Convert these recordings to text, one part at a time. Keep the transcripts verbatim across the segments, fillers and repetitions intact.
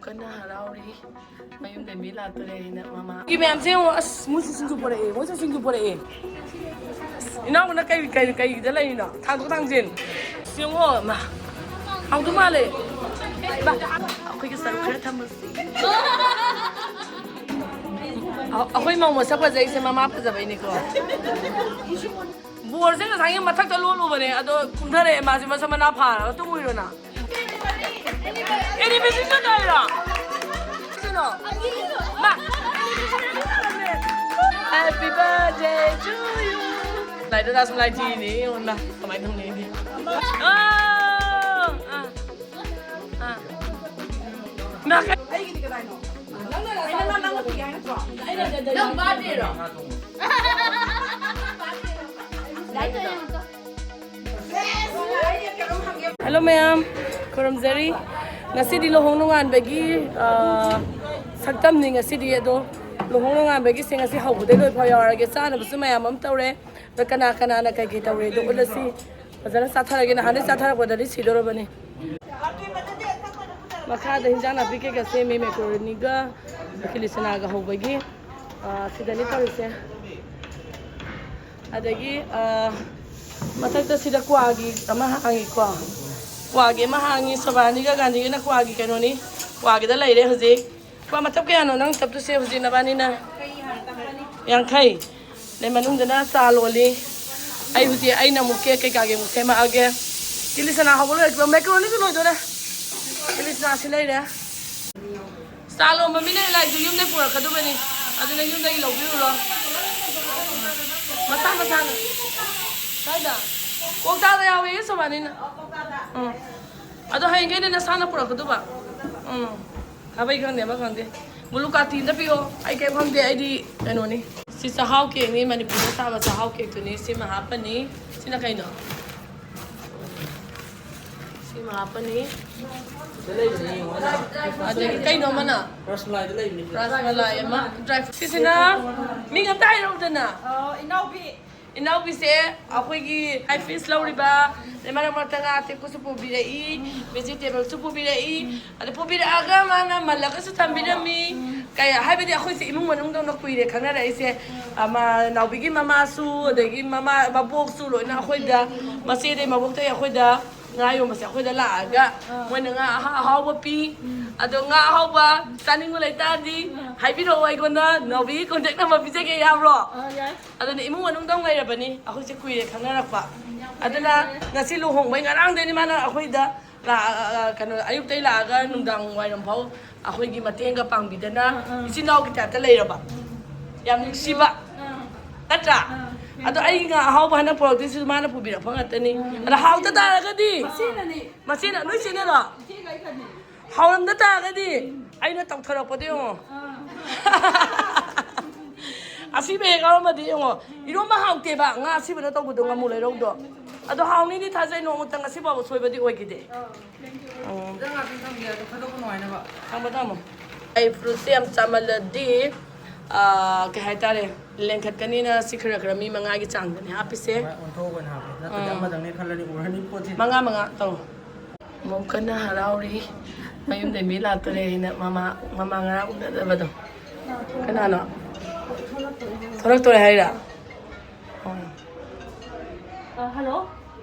ꯀꯟꯅ ꯍꯔꯥꯎꯔꯤ꯫ ꯃꯌꯨꯝꯗ ꯃꯤ ꯂꯥꯛꯇꯣꯔꯦ ꯍꯥꯏꯅ ꯃꯃꯥ꯫ ꯃꯤ ꯃꯌꯥꯝꯁꯦ ꯌꯦꯡꯉꯣ, ꯑꯁ, ꯃꯣꯏꯁꯨ ꯁꯤꯡꯖꯨ ꯄꯨꯔꯛꯑꯦ, ꯃꯣꯏꯁꯨ ꯁꯤꯡꯖꯨ ꯄꯨꯔꯛꯑꯦ꯫ ꯑꯁ, ꯏꯅꯥꯎꯕꯅ ꯀꯩ, ꯀꯩ, ꯀꯩꯗ ꯂꯩꯔꯤꯅꯣ? ꯊꯥꯡꯗꯣꯛ ꯊꯥꯡꯖꯤꯟ꯫ ꯑꯁ, ꯌꯦꯡꯉꯣ, ꯃꯥ꯫ ꯍꯥꯎꯗꯧ ꯃꯥꯜꯂꯦ꯫ ꯃꯥ, ꯑꯩꯈꯣꯏꯒꯤ ꯁꯔꯨꯛ ꯈꯔ ꯊꯝꯃꯁꯤ꯫ ꯑ-, ꯑꯩꯈꯣꯏ ꯃꯧ ꯃꯁꯛ ꯐꯖꯩꯁꯦ ꯃꯃꯥ ꯐꯖꯕꯩꯅꯤꯀꯣ꯫ ꯕꯣꯔꯁꯦ ꯉꯁꯥꯏꯒꯤ ꯃꯊꯛꯇ ꯂꯣꯠꯂꯨꯕꯅꯦ, ꯑꯗꯣ ꯀꯨꯝꯊꯔꯛꯑꯦ ꯃꯥꯁꯦ ꯃꯁꯝ ꯃꯅꯥ ꯐꯥꯔꯒ꯫ ꯇꯨꯝꯃꯨꯏꯔꯣ ꯅꯪ? ꯑꯦꯅꯤꯃꯦꯁꯟ ꯆꯠꯇꯣꯏꯔꯣ? ꯀꯩꯅꯣ? ꯃꯥ, Happy birthday to you. ꯂꯥꯏꯗꯣ ꯂꯥꯁ ꯂꯥꯏ ꯊꯤꯔꯤꯅꯦ, ꯌꯦꯡꯉꯣ ꯅꯪ ꯀꯃꯥꯏꯅ ꯇꯧꯅꯤ? ꯑꯥ, ꯑꯥ, ꯑꯥ꯫ ꯃꯥ, ꯀ- ꯅꯪ ꯕꯥꯔꯗꯦ ꯔꯣ? ꯍꯜꯂꯣ ꯃꯌꯥꯝ, ꯈꯨꯔꯨꯝꯖꯔꯤ꯫ ꯉꯁꯤꯗꯤ ꯂꯨꯍꯣꯡ ꯅꯣꯡꯉꯥꯟꯕꯒꯤ, ꯑ, ꯁꯛꯇꯝꯅꯤ ꯉꯁꯤꯗꯤ꯫ ꯑꯗꯣ ꯂꯨꯍꯣꯡ ꯅꯣꯡꯉꯥꯟꯕꯒꯤꯁꯦ ꯉꯁꯤ ꯍꯧꯕꯗꯩ ꯂꯣꯏꯐꯥꯎ ꯌꯥꯎꯔꯒꯦ꯫ ꯆꯥꯅꯕꯁꯨ ꯃꯌꯥꯝ ꯑꯃ ꯇꯧꯔꯦ꯫ ꯑꯗꯣ ꯀꯅꯥ ꯀꯅꯥꯅ ꯀꯩ ꯀꯩ ꯇꯧꯔꯦꯗꯣ ꯎꯠꯂꯁꯤ꯫ ꯐꯖꯅ ꯆꯥꯊꯔꯒꯦ꯫ ꯅꯍꯥꯟꯗꯩ ꯆꯥꯊꯔꯛꯄꯗꯗꯤ ꯁꯤꯗꯣꯔꯕꯅꯤ꯫ ꯃꯈꯥꯗ ꯍꯤꯟꯖꯥꯡ ꯅꯥꯄꯤ ꯀꯩꯀꯥ ꯁꯦꯝꯃꯤ, ꯃꯦꯀ꯭ꯔꯣꯅꯤꯒ ꯀꯤꯂꯤꯆꯅꯥꯒ ꯍꯧꯕꯒꯤ꯫ ꯑ, ꯁꯤꯗꯅꯤ ꯇꯧꯔꯤꯁꯦ꯫ ꯑꯗꯒꯤ, ꯑ, ꯃꯊꯛꯇ ꯁꯤꯗ ꯀ꯭ꯋꯥꯒꯤ ꯑꯃ ꯍꯥꯡꯉꯤꯀꯣ꯫ ꯀ꯭ꯋꯥꯒꯤ ꯑꯃ ꯍꯥꯡꯉꯤ, ꯁꯣꯕꯥꯅꯤꯒ ꯒꯥꯟꯙꯤꯒꯅ ꯀ꯭ꯋꯥꯒꯤ ꯀꯩꯅꯣꯅꯤ, ꯀ꯭ꯋꯥꯒꯤꯗ ꯂꯩꯔꯦ ꯍꯧꯖꯤꯛ꯫ ꯀ꯭ꯋꯥ ꯃꯇꯞ ꯀꯌꯥꯅꯣ ꯅꯪ ꯇꯞꯇꯣꯏꯁꯦ ꯍꯧꯖꯤꯛ ꯅꯕꯥꯅꯤꯅ? ꯌꯥꯡꯈꯩ꯫ ꯑꯗꯩ ꯃꯅꯨꯡꯗꯅ ꯆꯥ ꯂꯣꯜꯂꯤ꯫ ꯑꯩ ꯍꯧꯖꯤꯛ, ꯑꯩꯅ ꯑꯃꯨꯛ ꯀꯦꯛ ꯀꯩꯀꯥꯒꯤ ꯑꯃꯨꯛ ꯁꯦꯝꯃꯛꯑꯒꯦ꯫ ꯀꯤꯂꯤꯆꯅꯥ ꯍꯧꯕ ꯂꯣꯏꯔꯛꯄ, ꯃꯦꯀ꯭ꯔꯣꯅꯤꯁꯨ ꯂꯣꯏꯗꯣꯔꯦ꯫ ꯀꯤꯂꯤꯆꯅꯥꯁꯤ ꯂꯩꯔꯦ꯫ ꯆꯥ ꯂꯣꯟꯕ ꯃꯤꯅ ꯂꯥꯏꯁꯨ ꯌꯨꯝꯗꯩ ꯄꯨꯔꯛꯀꯗꯕꯅꯤ, ꯑꯗꯨꯅ ꯌꯨꯝꯗꯒꯤ ꯂꯧꯕꯤꯔꯨꯔꯣ꯫ ꯃꯁꯥ ꯃꯁꯥꯅ꯫ ꯀꯥꯏꯗ? ꯀꯣꯛꯇꯥꯗ ꯌꯥꯎꯋꯦ, ꯁꯣꯕꯥꯅꯤꯅ꯫ ꯎꯝ꯫ ꯑꯗꯣ ꯍꯌꯦꯡꯈꯩꯗꯤ ꯅꯁꯥꯅ ꯄꯨꯔꯛꯀꯗꯕ꯫ ꯎꯝ꯫ ꯈꯥꯕꯩ ꯈꯪꯗꯦ, ꯑꯃ ꯈꯪꯗꯦ꯫ ꯒꯨꯂꯨ ꯀꯥꯇꯤ ꯑꯝꯇ ꯄꯤꯌꯣ꯫ ꯑꯩ ꯀꯩꯝ ꯈꯪꯗꯦ, ꯑꯩꯗꯤ ꯀꯩꯅꯣꯅꯤ꯫ ꯁꯤ ꯆꯥꯛꯍꯥꯎ ꯀꯦꯛꯅꯤ, ꯃꯅꯤꯄꯨꯔꯗ ꯁꯥꯕ ꯆꯥꯛꯍꯥꯎ ꯀꯦꯛꯇꯨꯅꯤ꯫ ꯁꯤꯃ ꯍꯥꯞꯄꯅꯤ꯫ ꯁꯤꯅ ꯀꯩꯅꯣ? ꯁꯤꯃ ꯍꯥꯞꯄꯅꯤ꯫ ꯑꯗꯒꯤ ꯀꯩꯅꯣ ꯑꯃꯅ? ꯔꯁꯃꯂꯥꯏꯗ ꯂꯩꯕꯅꯤ꯫ ꯔꯁꯃꯂꯥꯏ ꯑꯃ, ꯗ꯭ꯔꯥꯏ ꯐ꯭ꯔꯨꯠ꯫ ꯁꯤꯁꯤꯅ ꯃꯤꯡ ꯑꯝꯇ ꯍꯥꯏꯔꯛꯎꯗꯅ꯫ ꯑ, ꯏꯅꯥꯎꯕꯤ꯫ ꯏꯅꯥꯎꯄꯤꯁꯦ ꯑꯩꯈꯣꯏꯒꯤ ꯍꯥꯏ ꯐꯤꯁ ꯂꯧꯔꯤꯕ, ꯑꯗꯩ ꯃꯔꯛ ꯃꯔꯛꯇ ꯉꯥ ꯑꯇꯦꯛꯄꯁꯨ ꯄꯨꯕꯤꯔꯛꯏ, ꯚꯦꯖꯤꯇꯦꯕꯜꯁꯨ ꯄꯨꯕꯤꯔꯛꯏ꯫ ꯑꯗ ꯄꯨꯕꯤꯔꯛꯑꯒ ꯃꯥꯅ ꯃꯜꯂꯒꯁꯨ ꯊꯝꯕꯤꯔꯝꯃꯤ꯫ ꯀꯩ ꯍꯥꯏꯕꯗꯤ ꯑꯩꯈꯣꯏꯁꯦ ꯏꯃꯨꯡ ꯃꯅꯨꯡꯗꯧꯅ ꯀꯨꯏꯔꯦ ꯈꯪꯅꯔꯛꯏꯁꯦ꯫ ꯑꯃ, ꯅꯥꯎꯕꯤꯒꯤ ꯃꯃꯥꯁꯨ, ꯑꯗꯒꯤ ꯃꯃꯥ, ꯃꯕꯣꯛꯁꯨ ꯂꯣꯏꯅ ꯑꯩꯈꯣꯏꯗ, ꯃꯆꯦꯗꯩ ꯃꯕꯣꯛꯇꯩ ꯑꯩꯈꯣꯏꯗ ꯉꯥ ꯌꯣꯟꯕꯁꯦ ꯑꯩꯈꯣꯏꯗ ꯂꯥꯛꯑꯒ ꯃꯣꯏꯅ ꯉꯥ ꯑꯍꯥ-, ꯑꯍꯥꯎꯕ ꯄꯤ꯫ ꯑꯗꯣ ꯉꯥ ꯑꯍꯥꯎꯕ ꯆꯥꯅꯤꯡꯕ ꯂꯩꯇꯥꯔꯗꯤ ꯍꯥꯏꯕꯤꯔꯛꯑꯣ ꯑꯩꯉꯣꯟꯗ, ꯅꯥꯎꯕꯤꯒꯤ ꯀꯣꯟꯇꯦꯛ ꯅꯝꯕꯔ ꯄꯤꯖꯒꯦ, ꯌꯥꯕ꯭ꯔꯣ? ꯑꯗꯨꯅ ꯏꯃꯨꯡ ꯃꯅꯨꯡꯗꯪ ꯂꯩꯔꯕꯅꯤ, ꯑꯩꯈꯣꯏꯁꯦ ꯀꯨꯏꯔꯦ ꯈꯪꯅꯔꯛꯄ꯫ ꯑꯗꯨꯅ ꯉꯁꯤ ꯂꯨꯍꯣꯡꯕꯩ ꯉꯔꯥꯡꯗꯩꯅꯤ ꯃꯥꯅ ꯑꯩꯈꯣꯏꯗ ꯂꯥꯛꯑ-, ꯀꯩꯅꯣ, ꯑꯌꯨꯛꯇꯩ ꯂꯥꯛꯑꯒ ꯅꯨꯡꯗꯥꯡ ꯋꯥꯏꯔꯝ ꯐꯥꯎ ꯑꯩꯈꯣꯏꯒꯤ ꯃꯇꯦꯡꯒ ꯄꯥꯡꯕꯤꯗꯅ ꯏꯆꯤꯟ ꯏꯅꯥꯎꯒꯤ ꯇꯥꯏꯞꯇ ꯂꯩꯔꯕ꯫ ꯌꯥꯝ ꯅꯨꯡꯁꯤꯕ꯫ ꯅꯠꯇ꯭ꯔꯥ? ꯑꯗꯣ ꯑꯩꯒꯤ ꯉꯥ ꯑꯍꯥꯎꯕ ꯍꯟꯗꯛ ꯄꯨꯔꯛꯇꯣꯏꯁꯤꯁꯨ ꯃꯥꯅ ꯄꯨꯕꯤꯔꯛꯄ ꯉꯥꯛꯇꯅꯤ꯫ ꯑꯗ ꯍꯥꯎꯇ ꯇꯥꯔꯒꯗꯤ, ꯃꯁꯤꯅ, ꯅꯣꯏ ꯆꯦꯅꯔꯣ? ꯍꯥꯎꯔꯝꯗ ꯇꯥꯔꯒꯗꯤ ꯑꯩꯅ ꯇꯧꯊꯔꯛꯄꯗꯣ ꯌꯦꯡꯉꯣ꯫ ꯑꯁꯤꯕ ꯍꯦꯛ ꯌꯥꯎꯔꯝꯃꯗꯤ ꯌꯦꯡꯉꯣ, ꯏꯔꯣꯝꯕ ꯍꯥꯎꯇꯦꯕ, ꯉꯥ ꯑꯁꯤꯕꯅ ꯇꯧꯕꯗꯣ, ꯉꯥꯃꯨ ꯂꯩꯔꯧꯗꯣ꯫ ꯑꯗꯣ ꯍꯥꯎꯅꯤꯗꯤ ꯊꯥꯖꯩ, ꯅꯣꯡꯃꯇ ꯉꯁꯤ ꯐꯥꯎꯕ ꯁꯣꯏꯕꯗꯤ ꯑꯣꯏꯈꯤꯗꯦ꯫ ꯎꯝ꯫ ꯈꯤꯇꯪ ꯉꯥꯛꯇꯪ ꯊꯝꯒꯦ, ꯑꯗꯨ ꯊꯥꯗꯣꯛꯄ ꯅꯨꯡꯉꯥꯏꯅꯕ꯫ ꯊꯝꯃꯣ, ꯊꯝꯃꯣ꯫ ꯑꯩ ꯐ꯭ꯔꯨꯠꯁꯦ ꯌꯥꯝ ꯆꯥꯃꯜꯂꯗꯤ, ꯑꯥ, ꯀꯩ ꯍꯥꯏꯇꯥꯔꯦ, ꯂꯦꯡꯈꯠꯀꯅꯤꯅ ꯁꯤ ꯈꯔ ꯈꯔ ꯃꯤ ꯃꯉꯥꯒꯤ ꯆꯥꯡꯗꯅꯦ ꯍꯥꯞꯄꯤꯁꯦ꯫ ꯍꯣꯏ, ꯑꯣꯟꯊꯣꯛꯑꯒ ꯑꯣꯏꯅ ꯍꯥꯞꯄꯦ꯫ ꯅꯠꯇ꯭ꯔꯗꯤ ꯎꯝ꯫ ꯑꯃꯗꯪꯅꯦ ꯈꯜꯂꯅꯤ, ꯎꯔꯅꯤ ꯄꯣꯠꯁꯦ꯫ ꯃꯉꯥ, ꯃꯉꯥ ꯇꯧ꯫ ꯃꯧ ꯀꯟꯅ ꯍꯔꯥꯎꯔꯤ꯫ ꯃꯌꯨꯝꯗꯩ ꯃꯤ ꯂꯥꯛꯇꯣꯔꯦ ꯍꯥꯏꯅ ꯃꯃꯥ, ꯃꯃꯥ ꯉꯔꯥꯡ ꯎꯅꯗꯕꯗꯣ꯫ ꯀꯅꯥꯅꯣ? ꯊꯣꯛꯂꯛꯇꯣꯔꯦ ꯍꯥꯏꯔꯥ? ꯑꯣ꯫ ꯑ, ꯍꯜꯂꯣ?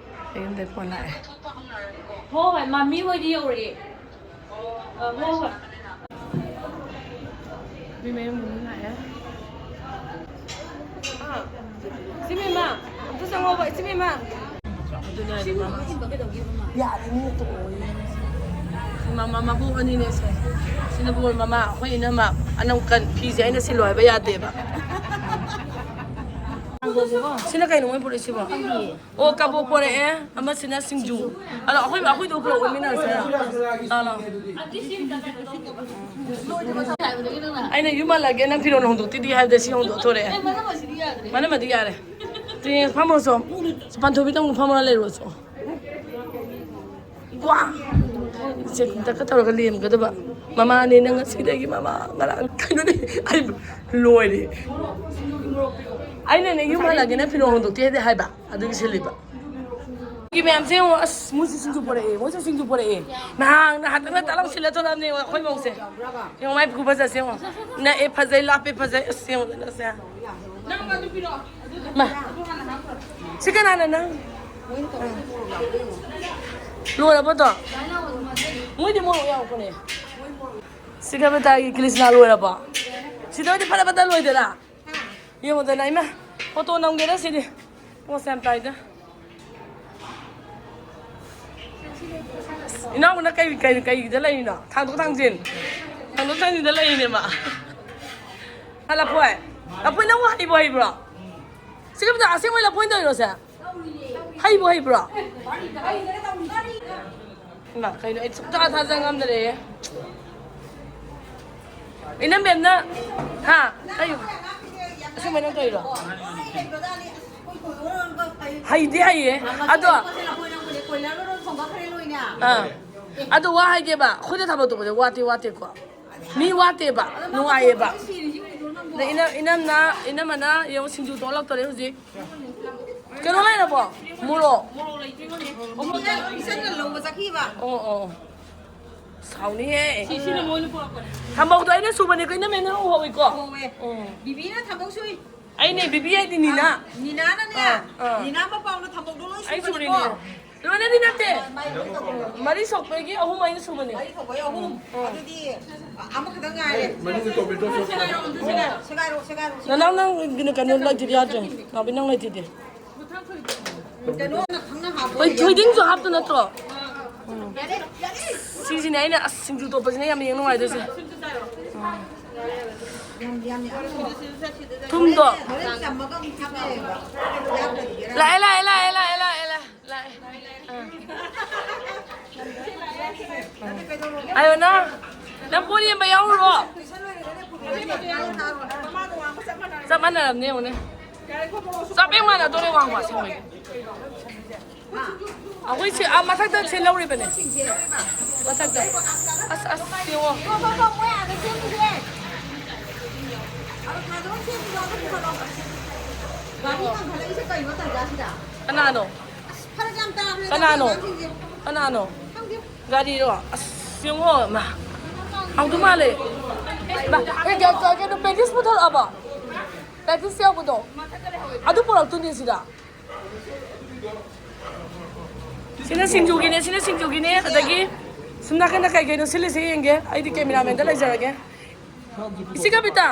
ꯃꯌꯨꯝꯗꯩ ꯐꯣꯟ ꯂꯥꯛꯑꯦ꯫ ꯍꯣꯏ, ꯍꯣꯏ, ꯃꯥꯃꯤ ꯍꯣꯏꯗꯤ ꯌꯧꯔꯛꯑꯦ꯫ ꯑ, ꯍꯣꯏ, ꯍꯣꯏ꯫ ꯃꯤ ꯃꯌꯨꯝꯗ ꯃꯤ ꯂꯥꯛꯑꯦ꯫ ꯏꯆꯦ ꯃꯦꯃꯥ, ꯑꯝꯇ ꯆꯪꯉꯣꯕ, ꯏꯆꯦ ꯃꯦꯃꯥ꯫ ꯃꯃꯥ, ꯃꯕꯣꯛ ꯑꯅꯤꯅꯦ ꯁꯦ꯫ ꯁꯤꯅ ꯕꯣꯔ ꯃꯃꯥ, ꯑꯩꯈꯣꯏ ꯏꯅꯝꯃ ꯑꯅꯧ ꯀꯟ-, ꯐꯤꯁꯦ ꯑꯩꯅ ꯁꯤꯜꯂꯣ ꯍꯥꯏꯕ ꯌꯥꯗꯦꯕ꯫ ꯁꯤꯅ ꯀꯩꯅꯣ ꯃꯣꯏ ꯄꯨꯔꯛꯏꯁꯤꯕꯣ? ꯑꯣ, ꯀꯕꯣꯛ ꯄꯣꯔꯛꯑꯦ, ꯑꯃꯁꯤꯅ ꯁꯤꯡꯖꯨ꯫ ꯑꯗꯣ ꯑꯩꯈꯣꯏ, ꯑꯩꯈꯣꯏꯗꯣ ꯄꯨꯂꯞ ꯑꯣꯠꯃꯤꯟꯅꯔꯁꯤꯔꯥ? ꯂꯥꯛꯑꯣ, ꯂꯥꯛꯑꯣ꯫ ꯑꯩꯅ ꯌꯨꯝ ꯍꯜꯂꯒꯦ, ꯅꯪ ꯐꯤꯔꯣꯜ ꯍꯣꯡꯗꯣꯛꯇꯤꯗꯤ ꯍꯥꯏꯕꯗ ꯁꯤ ꯍꯣꯡꯗꯣꯛꯊꯣꯔꯛꯑꯦ꯫ ꯃꯅꯝꯃꯗꯤ ꯌꯥꯔꯦ꯫ ꯇꯦ, ꯐꯝꯃꯣ ꯁꯣꯝ꯫ ꯄꯥꯟꯊꯣꯏꯕꯤꯗꯧꯅ ꯐꯝꯃꯒ ꯂꯩꯔꯣ ꯁꯣ꯫ ꯋꯥ! ꯆꯦ ꯗꯛꯀ ꯇꯧꯔꯒ ꯂꯦꯝꯒꯗꯕ꯫ ꯃꯃꯥꯅꯦ ꯅꯪ ꯉꯁꯤꯗꯒꯤ ꯃꯃꯥ꯫ ꯉꯔꯥꯡ ꯀꯩꯅꯣꯅꯦ꯫ ꯑꯩ ꯂꯣꯏꯔꯦ꯫ ꯑꯩꯅꯅꯦ ꯌꯨꯝ ꯍꯜꯂꯛꯑꯒꯦꯅ ꯐꯤꯔꯣꯜ ꯍꯣꯡꯗꯣꯛꯇꯦꯗꯤ ꯍꯥꯏꯕ, ꯑꯗꯨꯒꯤ ꯁꯤꯜꯂꯤꯕ꯫ ꯒꯤ ꯃꯌꯥꯝꯁꯦ ꯌꯦꯡꯉꯣ, ꯑꯁ, ꯃꯣꯏꯁꯨ ꯁꯤꯡꯖꯨ ꯄꯨꯔꯛꯑꯦ, ꯃꯣꯏꯁꯨ ꯁꯤꯡꯖꯨ ꯄꯨꯔꯛꯑꯦ꯫ ꯅꯍꯥꯟ ꯅꯍꯥꯟꯇꯪꯅ ꯇꯂꯪ ꯁꯤꯜꯂ ꯊꯣꯛꯂꯛꯑꯕꯅꯦ ꯑꯩꯈꯣꯏ ꯃꯧꯁꯦ꯫ ꯌꯦꯡꯉꯣ, ꯃꯥꯏ ꯈꯨꯐꯖꯁꯦ ꯌꯦꯡꯉꯣ꯫ ꯅꯛꯑꯦ ꯐꯖꯩ, ꯂꯥꯞꯄꯦ ꯐꯖꯩ꯫ ꯑꯁ, ꯌꯦꯡꯉꯣ, ꯅꯛꯑꯁꯦ꯫ ꯃꯥ꯫ ꯁꯤ ꯀꯅꯥꯅ ꯅꯪ? ꯂꯣꯏꯔꯕꯣ ꯑꯗꯣ? ꯃꯣꯏꯗꯤ ꯃꯣꯔꯣꯛ ꯌꯥꯎꯔꯛꯄꯅꯦ꯫ ꯁꯤ ꯀꯕꯤꯇꯥꯒꯤ ꯀ꯭ꯔꯤꯁꯅ ꯂꯣꯏꯔꯕꯣ? ꯁꯤꯗ ꯑꯣꯏꯗꯤ ꯐꯠ ꯐꯠ ꯂꯣꯏꯗꯣꯏꯔꯥ? ꯌꯦꯡꯉꯨꯗꯅ, ꯏꯃꯥ, ꯐꯣꯇꯣ ꯅꯝꯒꯦꯔꯥ ꯁꯤꯗꯤ? ꯄꯣꯁ ꯌꯥꯝ ꯇꯥꯏꯗ꯫ ꯏꯅꯥꯎꯕꯅ ꯀꯩ, ꯀꯩ, ꯀꯩꯒꯤꯗ ꯂꯩꯔꯤꯅꯣ? ꯊꯥꯡꯗꯣꯛ ꯊꯥꯡꯖꯤꯟ꯫ ꯊꯥꯡꯗꯣꯛ ꯊꯥꯡꯖꯤꯟꯗ ꯂꯩꯔꯤꯅꯦ ꯃꯥ꯫ ꯍꯜꯂꯛꯄꯣꯏ꯫ ꯂꯐꯣꯏ ꯅꯪꯕꯨ ꯍꯩꯕꯨ ꯍꯩꯕ꯭ꯔꯣ? ꯁꯤ ꯀꯩꯝꯇ ꯑꯁꯦꯡꯕꯩ ꯂꯐꯣꯏ ꯇꯧꯔꯤꯔꯣ ꯁꯦ? ꯍꯩꯕꯨ ꯍꯩꯕ꯭ꯔꯣ? ꯏꯃꯥ, ꯀꯩꯅꯣ ꯑꯩ ꯁꯨꯡꯊꯥ ꯊꯥꯖ ꯉꯝꯗ꯭ꯔꯦꯍꯦ꯫ ꯏꯅꯝꯕꯦꯝꯅ, ꯍꯥ? ꯀꯩ? ꯑꯁꯦꯡꯕꯩ ꯅꯪ ꯇꯧꯔꯤꯔꯣ? ꯍꯩꯗꯤ ꯍꯩꯌꯦ꯫ ꯑꯗꯣ, ꯑꯥ꯫ ꯑꯗꯣ ꯋꯥ ꯍꯥꯏꯒꯦꯕ, ꯑꯩꯈꯣꯏꯗ ꯊꯕꯛ ꯇꯧꯕꯁꯦ ꯋꯥꯠꯇꯤ ꯋꯥꯠꯇꯦꯀꯣ꯫ ꯃꯤ ꯋꯥꯠꯇꯦꯕ, ꯅꯨꯡꯉꯥꯏꯌꯦꯕ꯫ ꯑꯗ ꯏꯅꯝ-, ꯏꯅꯝꯅ, ꯏꯅꯝꯃꯅ ꯌꯦꯡꯉꯨ, ꯁꯤꯡꯖꯨ ꯇꯣꯂꯛꯇꯣꯔꯦ ꯍꯧꯖꯤꯛ꯫ ꯀꯩꯅꯣ ꯂꯩꯔꯕꯣ? ꯃꯣꯔꯣꯛ? ꯃꯣꯔꯣꯛ ꯂꯩꯇ꯭ꯔꯤꯉꯣꯅꯦ꯫ ꯏꯆꯟꯅ ꯂꯧꯕ ꯆꯠꯈꯤꯕ꯫ ꯑꯣ, ꯑꯣ, ꯑꯣ꯫ ꯁꯥꯎꯅꯤꯍꯦ꯫ ꯁꯤ, ꯁꯤꯅ ꯃꯣꯏꯅ ꯄꯨꯔꯛꯄꯅꯦ꯫ ꯊꯝꯕꯧꯗꯣ ꯑꯩꯅ ꯁꯨꯕꯅꯦ, ꯀꯩꯅꯣ ꯃꯦꯝꯅ ꯎꯍꯧꯋꯤꯀꯣ? ꯎꯍꯧꯋꯦ꯫ ꯎꯝ꯫ ꯕꯤꯕꯤꯅ ꯊꯝꯕꯧ ꯁꯨꯏ꯫ ꯑꯩꯅꯦ, ꯕꯤꯕꯤ ꯍꯥꯏꯗꯤ ꯅꯤꯅꯥ꯫ ꯑꯥ, ꯅꯤꯅꯥꯅꯅꯦ꯫ ꯑꯥ꯫ ꯅꯤꯅꯥ ꯃꯄꯥꯎꯅ ꯊꯝꯕꯧꯗꯣ ꯂꯣꯏ ꯑꯩ ꯁꯨꯕꯅꯤꯀꯣ꯫ ꯁꯨꯔꯤꯅꯦ꯫ ꯂꯣꯏꯅꯗꯤ ꯅꯠꯇꯦ꯫ ꯃꯔꯤ ꯊꯣꯛꯄꯒꯤ ꯑꯍꯨꯝ ꯑꯩꯅ ꯁꯨꯕꯅꯦ꯫ ꯃꯔꯤ ꯊꯣꯛꯄꯒꯤ ꯑꯍꯨꯝ꯫ ꯎꯝ꯫ ꯑꯗꯨꯗꯤ ꯑꯃꯈꯛꯇꯪ ꯉꯥꯏꯔꯦ꯫ ꯃꯅꯨꯡꯒꯤ ꯇꯣꯃꯦꯇꯣ ꯁꯣꯁ꯫ ꯁꯦꯒꯥꯏꯔꯣ, ꯁꯦꯒꯥꯏꯔꯣ꯫ ꯅꯅꯥꯎ ꯅꯪ ꯀꯩꯅꯣ ꯂꯩꯇ꯭ꯔꯤꯗꯤ ꯌꯥꯗ꯭ꯔꯦ꯫ ꯅꯥꯎꯕꯤ ꯅꯪ ꯂꯩꯇ꯭ꯔꯤꯗꯤ꯫ ꯀꯩꯅꯣ ꯈꯪꯅ ꯍꯥꯞꯄ ꯍꯣꯏ, ꯑꯣꯏꯔꯦ꯫ ꯊꯣꯏꯗꯤꯡꯁꯨ ꯍꯥꯞꯇ ꯅꯠꯇ꯭ꯔꯣ? ꯎꯝ꯫ ꯌꯥꯔꯦ, ꯌꯥꯔꯦ꯫ ꯁꯤꯁꯤꯅꯦ ꯑꯩꯅ ꯑꯁ ꯁꯤꯡꯖꯨ ꯇꯣꯠꯄꯁꯤꯅ ꯌꯥꯝ ꯌꯦꯡ ꯅꯨꯡꯉꯥꯏꯗꯣꯏꯁꯦ꯫ ꯎꯝ꯫ ꯌꯥꯝ, ꯌꯥꯝ, ꯌꯥꯝ꯫ ꯊꯨꯝꯗꯣ꯫ ꯍꯣꯔꯦꯟ ꯆꯝꯃꯒ ꯑꯃꯨꯛ ꯊꯥꯛ ꯌꯥꯏꯑꯕ꯫ ꯌꯥꯗ꯭ꯔꯗꯤ ꯕꯦꯔꯥ꯫ ꯂꯥꯛꯑꯦ, ꯂꯥꯛꯑꯦ, ꯂꯥꯛꯑꯦ꯫ ꯑꯥ꯫ ꯑꯌꯣ, ꯅꯪ, ꯅꯪ ꯄꯣꯠ ꯌꯦꯟꯕ ꯌꯥꯎꯔꯨꯔꯣ? ꯆꯞ ꯃꯥꯟꯅꯔꯝꯅꯦ, ꯌꯦꯡꯉꯨꯅꯦ꯫ ꯆꯞ ꯍꯦꯛ ꯃꯥꯟꯅꯗꯣꯔꯦ, ꯋꯥꯡꯃ ꯑꯁꯦꯡꯕꯒꯤ꯫ ꯑꯩꯈꯣꯏ ꯁꯤ, ꯑꯥ, ꯃꯊꯛꯇ ꯁꯤ ꯂꯧꯔꯤꯕꯅꯦ꯫ ꯃꯊꯛꯇ꯫ ꯑꯁ, ꯑꯁ, ꯌꯦꯡꯉꯣ꯫ ꯃꯣꯏ ꯑꯥꯗ ꯁꯦꯝꯃꯤꯁꯦ꯫ ꯑꯗꯣ ꯊꯥꯗꯣꯛꯑ ꯁꯦꯝꯃꯤꯗꯣ ꯑꯗꯨꯝ ꯄꯨꯈꯠꯂꯣ꯫ ꯒꯥꯔꯤ ꯉꯟꯈꯠꯂꯛꯏꯁꯦ ꯀꯩꯅꯣ ꯇꯟꯖꯥꯁꯤꯗ? ꯀꯅꯥꯅꯣ? ꯑꯁ, ꯐꯔꯛ ꯌꯥꯝ ꯇꯥꯈ꯭ꯔꯦꯗ ꯀꯅꯥꯅꯣ? ꯑꯉꯥꯡꯁꯤꯡꯁꯦ꯫ ꯀꯅꯥꯅꯣ? ꯈꯪꯗꯦ꯫ ꯒꯥꯔꯤꯔꯣ? ꯑꯁ, ꯌꯦꯡꯉꯣ, ꯃꯥ꯫ ꯍꯥꯎꯗꯧ ꯃꯥꯜꯂꯦ꯫ ꯃꯥ, ꯑꯦ, ꯀꯩꯅꯣ, ꯀꯩꯅꯣ, ꯄꯦꯇꯤꯁ ꯄꯨꯊꯣꯔꯛꯑꯕꯣ? ꯄꯦꯇꯤꯁ ꯌꯥꯎꯕꯗꯣ? ꯑꯗꯨ ꯄꯨꯔꯛꯇꯣꯏꯅꯦ ꯁꯤꯗ꯫ ꯁꯤꯅ ꯁꯤꯡꯖꯨꯒꯤꯅꯦ, ꯁꯤꯅ ꯁꯤꯡꯖꯨꯒꯤꯅꯦ꯫ ꯑꯗꯒꯤ ꯁꯨꯝ ꯅꯥꯀꯟꯗ ꯀꯩ ꯀꯩꯅꯣ ꯁꯤꯜꯂꯤꯁꯦ ꯌꯦꯡꯒꯦ꯫ ꯑꯩꯗꯤ ꯀꯦꯃꯦꯔꯥꯃꯦꯟꯗ ꯂꯩꯖꯔꯒꯦ꯫ ꯏꯆꯦ ꯀꯕꯤꯇꯥ,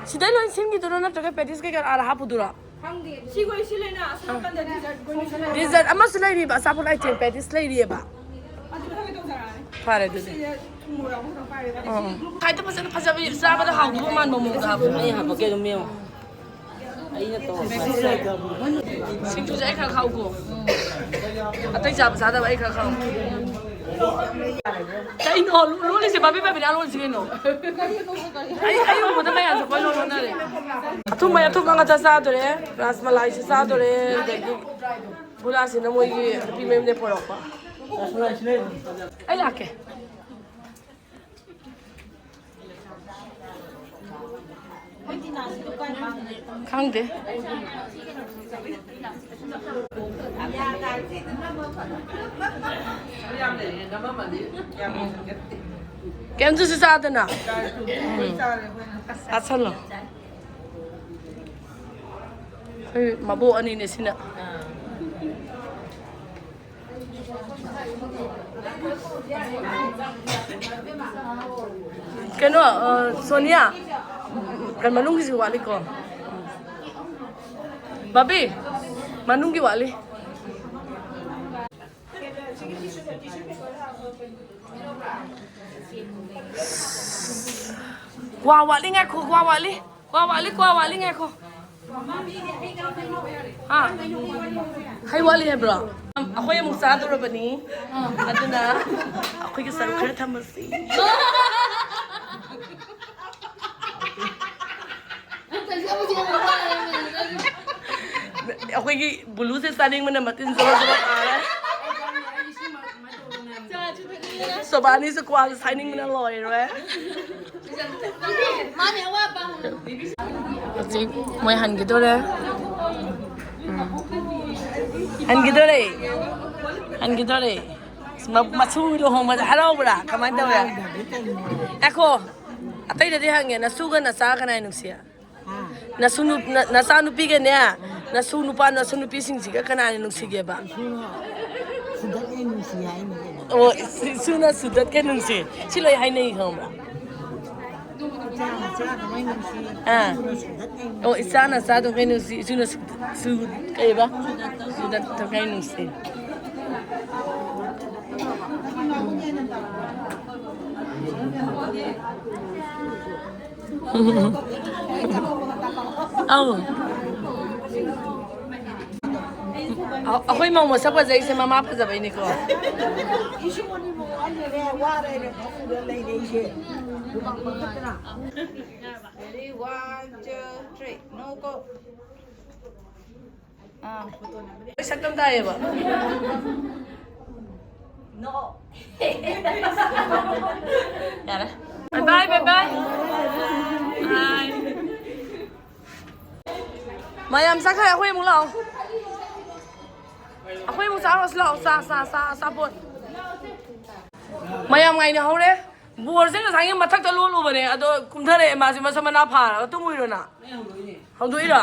ꯁꯤꯗꯩ ꯂꯣꯏ ꯁꯤꯟꯈꯤꯗꯣꯏꯔꯣ ꯅꯠꯇ꯭ꯔꯒ ꯄꯦꯇꯤꯁ ꯀꯩꯀꯥ ꯑꯥꯗ ꯍꯥꯞꯄꯨꯗꯣꯏꯔꯣ? ꯈꯪꯗꯦ꯫ ꯁꯤꯈꯣꯏ ꯁꯤ ꯂꯩꯅ ꯑꯁꯣꯝ ꯅꯥꯀꯟꯗ ꯗꯤꯖꯔꯠ ꯑꯣꯏꯅ ꯁꯤꯜꯂꯦ꯫ ꯗꯤꯖꯔꯠ ꯑꯃꯁꯨ ꯂꯩꯔꯤꯕ, ꯑꯆꯥꯄꯣꯠ ꯑꯥꯏꯇꯦꯝ ꯄꯦꯇꯤꯁ ꯂꯩꯔꯤꯑꯕ꯫ ꯑꯗꯨ ꯃꯊꯪꯗ ꯇꯧꯖꯔꯛꯑꯅꯤ꯫ ꯐꯔꯦ ꯑꯗꯨꯗꯤ꯫ ꯁꯤꯁꯦ ꯊꯨꯝ ꯃꯣꯔꯣꯛ ꯑꯃꯈꯛꯇꯪ ꯄꯥꯏꯔꯦꯕ꯫ ꯑꯥ꯫ ꯁꯥꯏꯠꯇ ꯐꯖꯅ ꯐꯖꯕ ꯆꯥꯕꯗ ꯍꯥꯎꯗꯧꯕ ꯃꯥꯟꯕ ꯃꯑꯣꯡꯗ ꯍꯥꯞꯄꯨ꯫ ꯑꯩ ꯍꯥꯞꯄꯛꯀꯦ ꯑꯗꯨꯝ ꯌꯦꯡꯉꯣ꯫ ꯑꯩꯅ ꯇꯧꯔꯛꯄ꯫ ꯁꯤꯡꯖꯨꯁꯦ ꯑꯩ ꯈꯔ ꯈꯥꯛꯎꯀꯣ꯫ ꯑꯇꯩ ꯆꯥꯕ ꯆꯥꯗꯕ ꯑꯩ ꯈꯔ ꯈꯥꯛꯎ꯫ ꯀꯩꯅꯣ ꯂꯣꯜꯂꯤꯁꯦ? ꯕꯥꯕꯤ ꯕꯥꯕꯤꯅ ꯂꯣꯜꯂꯤꯁꯦ ꯀꯩꯅꯣ? ꯑꯩ ꯑꯩ ꯎꯕꯗ ꯃꯌꯥꯝꯁꯦ ꯀꯣꯏ ꯂꯣꯟ ꯂꯣꯟꯅꯔꯦ꯫ ꯑꯊꯨꯝꯕ ꯑꯊꯨꯝꯕ ꯉꯥꯛꯇ ꯆꯥꯗꯣꯔꯦ꯫ ꯔꯥꯁꯃꯂꯥꯏꯁꯨ ꯆꯥꯗꯣꯔꯦ꯫ ꯑꯗꯒꯤ ꯒꯨꯂꯥꯁꯤꯅ ꯃꯣꯏꯒꯤ ꯅꯨꯄꯤ ꯃꯌꯨꯝꯗꯩ ꯄꯣꯔꯛꯄ꯫ ꯑꯩ ꯂꯥꯛꯀꯦ꯫ ꯈꯪꯗꯦ꯫ ꯀꯩꯝꯇꯁꯨ ꯆꯥꯗꯅ꯫ ꯎꯝ꯫ ꯆꯥꯁꯜꯂꯣ꯫ ꯑꯩꯈꯣꯏ ꯃꯕꯣꯛ ꯑꯅꯤꯅꯦ ꯁꯤꯅ꯫ ꯀꯩꯅꯣ, ꯑ, ꯁꯣꯅꯤꯌꯥ, ꯀꯩꯅꯣ, ꯃꯅꯨꯡꯒꯤꯁꯨ ꯋꯥꯠꯂꯤꯀꯣ꯫ ꯕꯥꯕꯤ, ꯃꯅꯨꯡꯒꯤ ꯋꯥꯠꯂꯤ꯫ ꯀ꯭ꯋꯥ ꯋꯥꯠꯂꯤ, ꯉꯥꯏꯈꯣ, ꯀ꯭ꯋꯥ ꯋꯥꯠꯂꯤ꯫ ꯀ꯭ꯋꯥ ꯋꯥꯠꯂꯤ, ꯀ꯭ꯋꯥ ꯋꯥꯠꯂꯤ, ꯉꯥꯏꯈꯣ꯫ ꯍꯥ? ꯍꯩ ꯋꯥꯠꯂꯤ ꯍꯥꯏꯕ꯭ꯔꯣ? ꯑꯩꯈꯣꯏ ꯑꯃꯨꯛ ꯆꯥꯗꯧꯔꯕꯅꯤ꯫ ꯑꯗꯨꯅ ꯑꯩꯈꯣꯏꯒꯤ ꯁꯔꯨꯛ ꯈꯔ ꯊꯝꯃꯁꯤ꯫ ꯑꯩꯈꯣꯏꯒꯤ ꯕꯨꯂꯨꯁꯦ ꯆꯥꯅꯤꯡꯕꯅ ꯃꯇꯤꯟ ꯖꯣꯔꯣ ꯖꯣꯔꯣ ꯇꯥꯔꯦ꯫ ꯁꯣꯕꯥꯅꯤꯁꯨ ꯀ꯭ꯋꯥꯁꯨ ꯁꯥꯏꯅꯤꯡꯕꯅ ꯂꯣꯏꯔꯦ꯫ ꯃꯥꯅꯦ ꯑꯋꯥꯕ꯫ ꯍꯧꯖꯤꯛ ꯃꯣꯏ ꯍꯟꯈꯤꯗꯣꯔꯦ꯫ ꯍꯟꯈꯤꯗꯣꯔꯦ꯫ ꯍꯟꯈꯤꯗꯣꯔꯦ꯫ ꯃ-, ꯃꯁꯨ ꯂꯨꯍꯣꯡꯕꯗ ꯍꯔꯥꯎꯕ꯭ꯔꯥ? ꯀꯃꯥꯏꯅ ꯇꯧꯋꯦ? ꯑꯦꯈꯣ, ꯑꯇꯩꯗꯗꯤ ꯍꯪꯉꯦ, ꯅꯁꯨꯒ ꯅꯆꯥ ꯀꯅꯥ ꯅꯨꯡꯁꯤ? ꯅꯁꯨ ꯅꯨ-, ꯅ-, ꯅꯆꯥ ꯅꯨꯄꯤꯒꯅꯦ, ꯅꯁꯨ ꯅꯨꯄꯥ, ꯅꯁꯨ ꯅꯨꯄꯤꯁꯤꯡꯁꯤꯒ ꯀꯅꯥꯅ ꯅꯨꯡꯁꯤꯒꯦꯕ? ꯏꯁꯨꯅ ꯁꯨꯗꯠꯅ ꯅꯨꯡꯁꯤ ꯍꯥꯏꯅꯤ ꯀꯩꯅꯣ꯫ ꯑꯣ, ꯏꯁꯨꯅ ꯁꯨꯗꯠꯀ ꯅꯨꯡꯁꯤ꯫ ꯁꯤ ꯂꯣꯏ ꯍꯥꯏꯅꯩ ꯈꯪꯕ꯭ꯔꯥ? ꯏꯆꯥ ꯃꯆꯥ ꯑꯗꯨꯃꯥꯏ ꯅꯨꯡꯁꯤ, ꯑꯥ꯫ ꯏꯁꯨꯅ ꯁꯨꯗꯠꯅ ꯅꯨꯡꯁꯤ꯫ ꯑꯣ, ꯏꯆꯥꯅ ꯏꯆꯥꯗꯧꯅ ꯅꯨꯡꯁꯤ, ꯏꯁꯨꯅ ꯁꯨ-, ꯁꯨ-, ꯀꯩꯕ? ꯁꯨꯗꯠꯇꯧꯅ ꯅꯨꯡꯁꯤ꯫ ꯑꯧ꯫ ꯑ-, ꯑꯩꯈꯣꯏ ꯃꯧ ꯃꯁꯛ ꯐꯖꯩꯁꯦ ꯃꯃꯥ ꯐꯖꯕꯩꯅꯤꯀꯣ꯫ Ready, one, two, three. No, go. ꯑꯥ꯫ ꯁꯛꯇꯝ ꯇꯥꯏꯌꯦꯕ꯫ ꯌꯥꯔꯦ꯫ Bye bye, bye bye. Bye. ꯃꯌꯥꯝ ꯆꯠꯈ꯭ꯔꯦ, ꯑꯩꯈꯣꯏ ꯑꯃꯨꯛ ꯂꯥꯛꯑꯣ꯫ ꯑꯩꯈꯣꯏ ꯑꯃꯨꯛ ꯆꯥꯔꯨꯔꯁꯤ ꯂꯥꯛꯑꯣ, ꯆꯥ, ꯆꯥ, ꯆꯥ, ꯑꯆꯥꯄꯣꯠ꯫ ꯃꯌꯥꯝ ꯉꯥꯏꯅꯍꯧꯔꯦ꯫ ꯕꯣꯔꯁꯦ ꯉꯁꯥꯏꯒꯤ ꯃꯊꯛꯇ ꯂꯣꯠꯂꯨꯕꯅꯦ, ꯑꯗꯣ ꯀꯨꯝꯊꯔꯛꯑꯦ ꯃꯥꯁꯦ, ꯃꯁꯝ ꯃꯅꯥ ꯐꯥꯔꯒ꯫ ꯇꯨꯝꯃꯨꯏꯔꯣ ꯅꯪ? ꯍꯧꯗꯣꯛꯏꯔꯣ?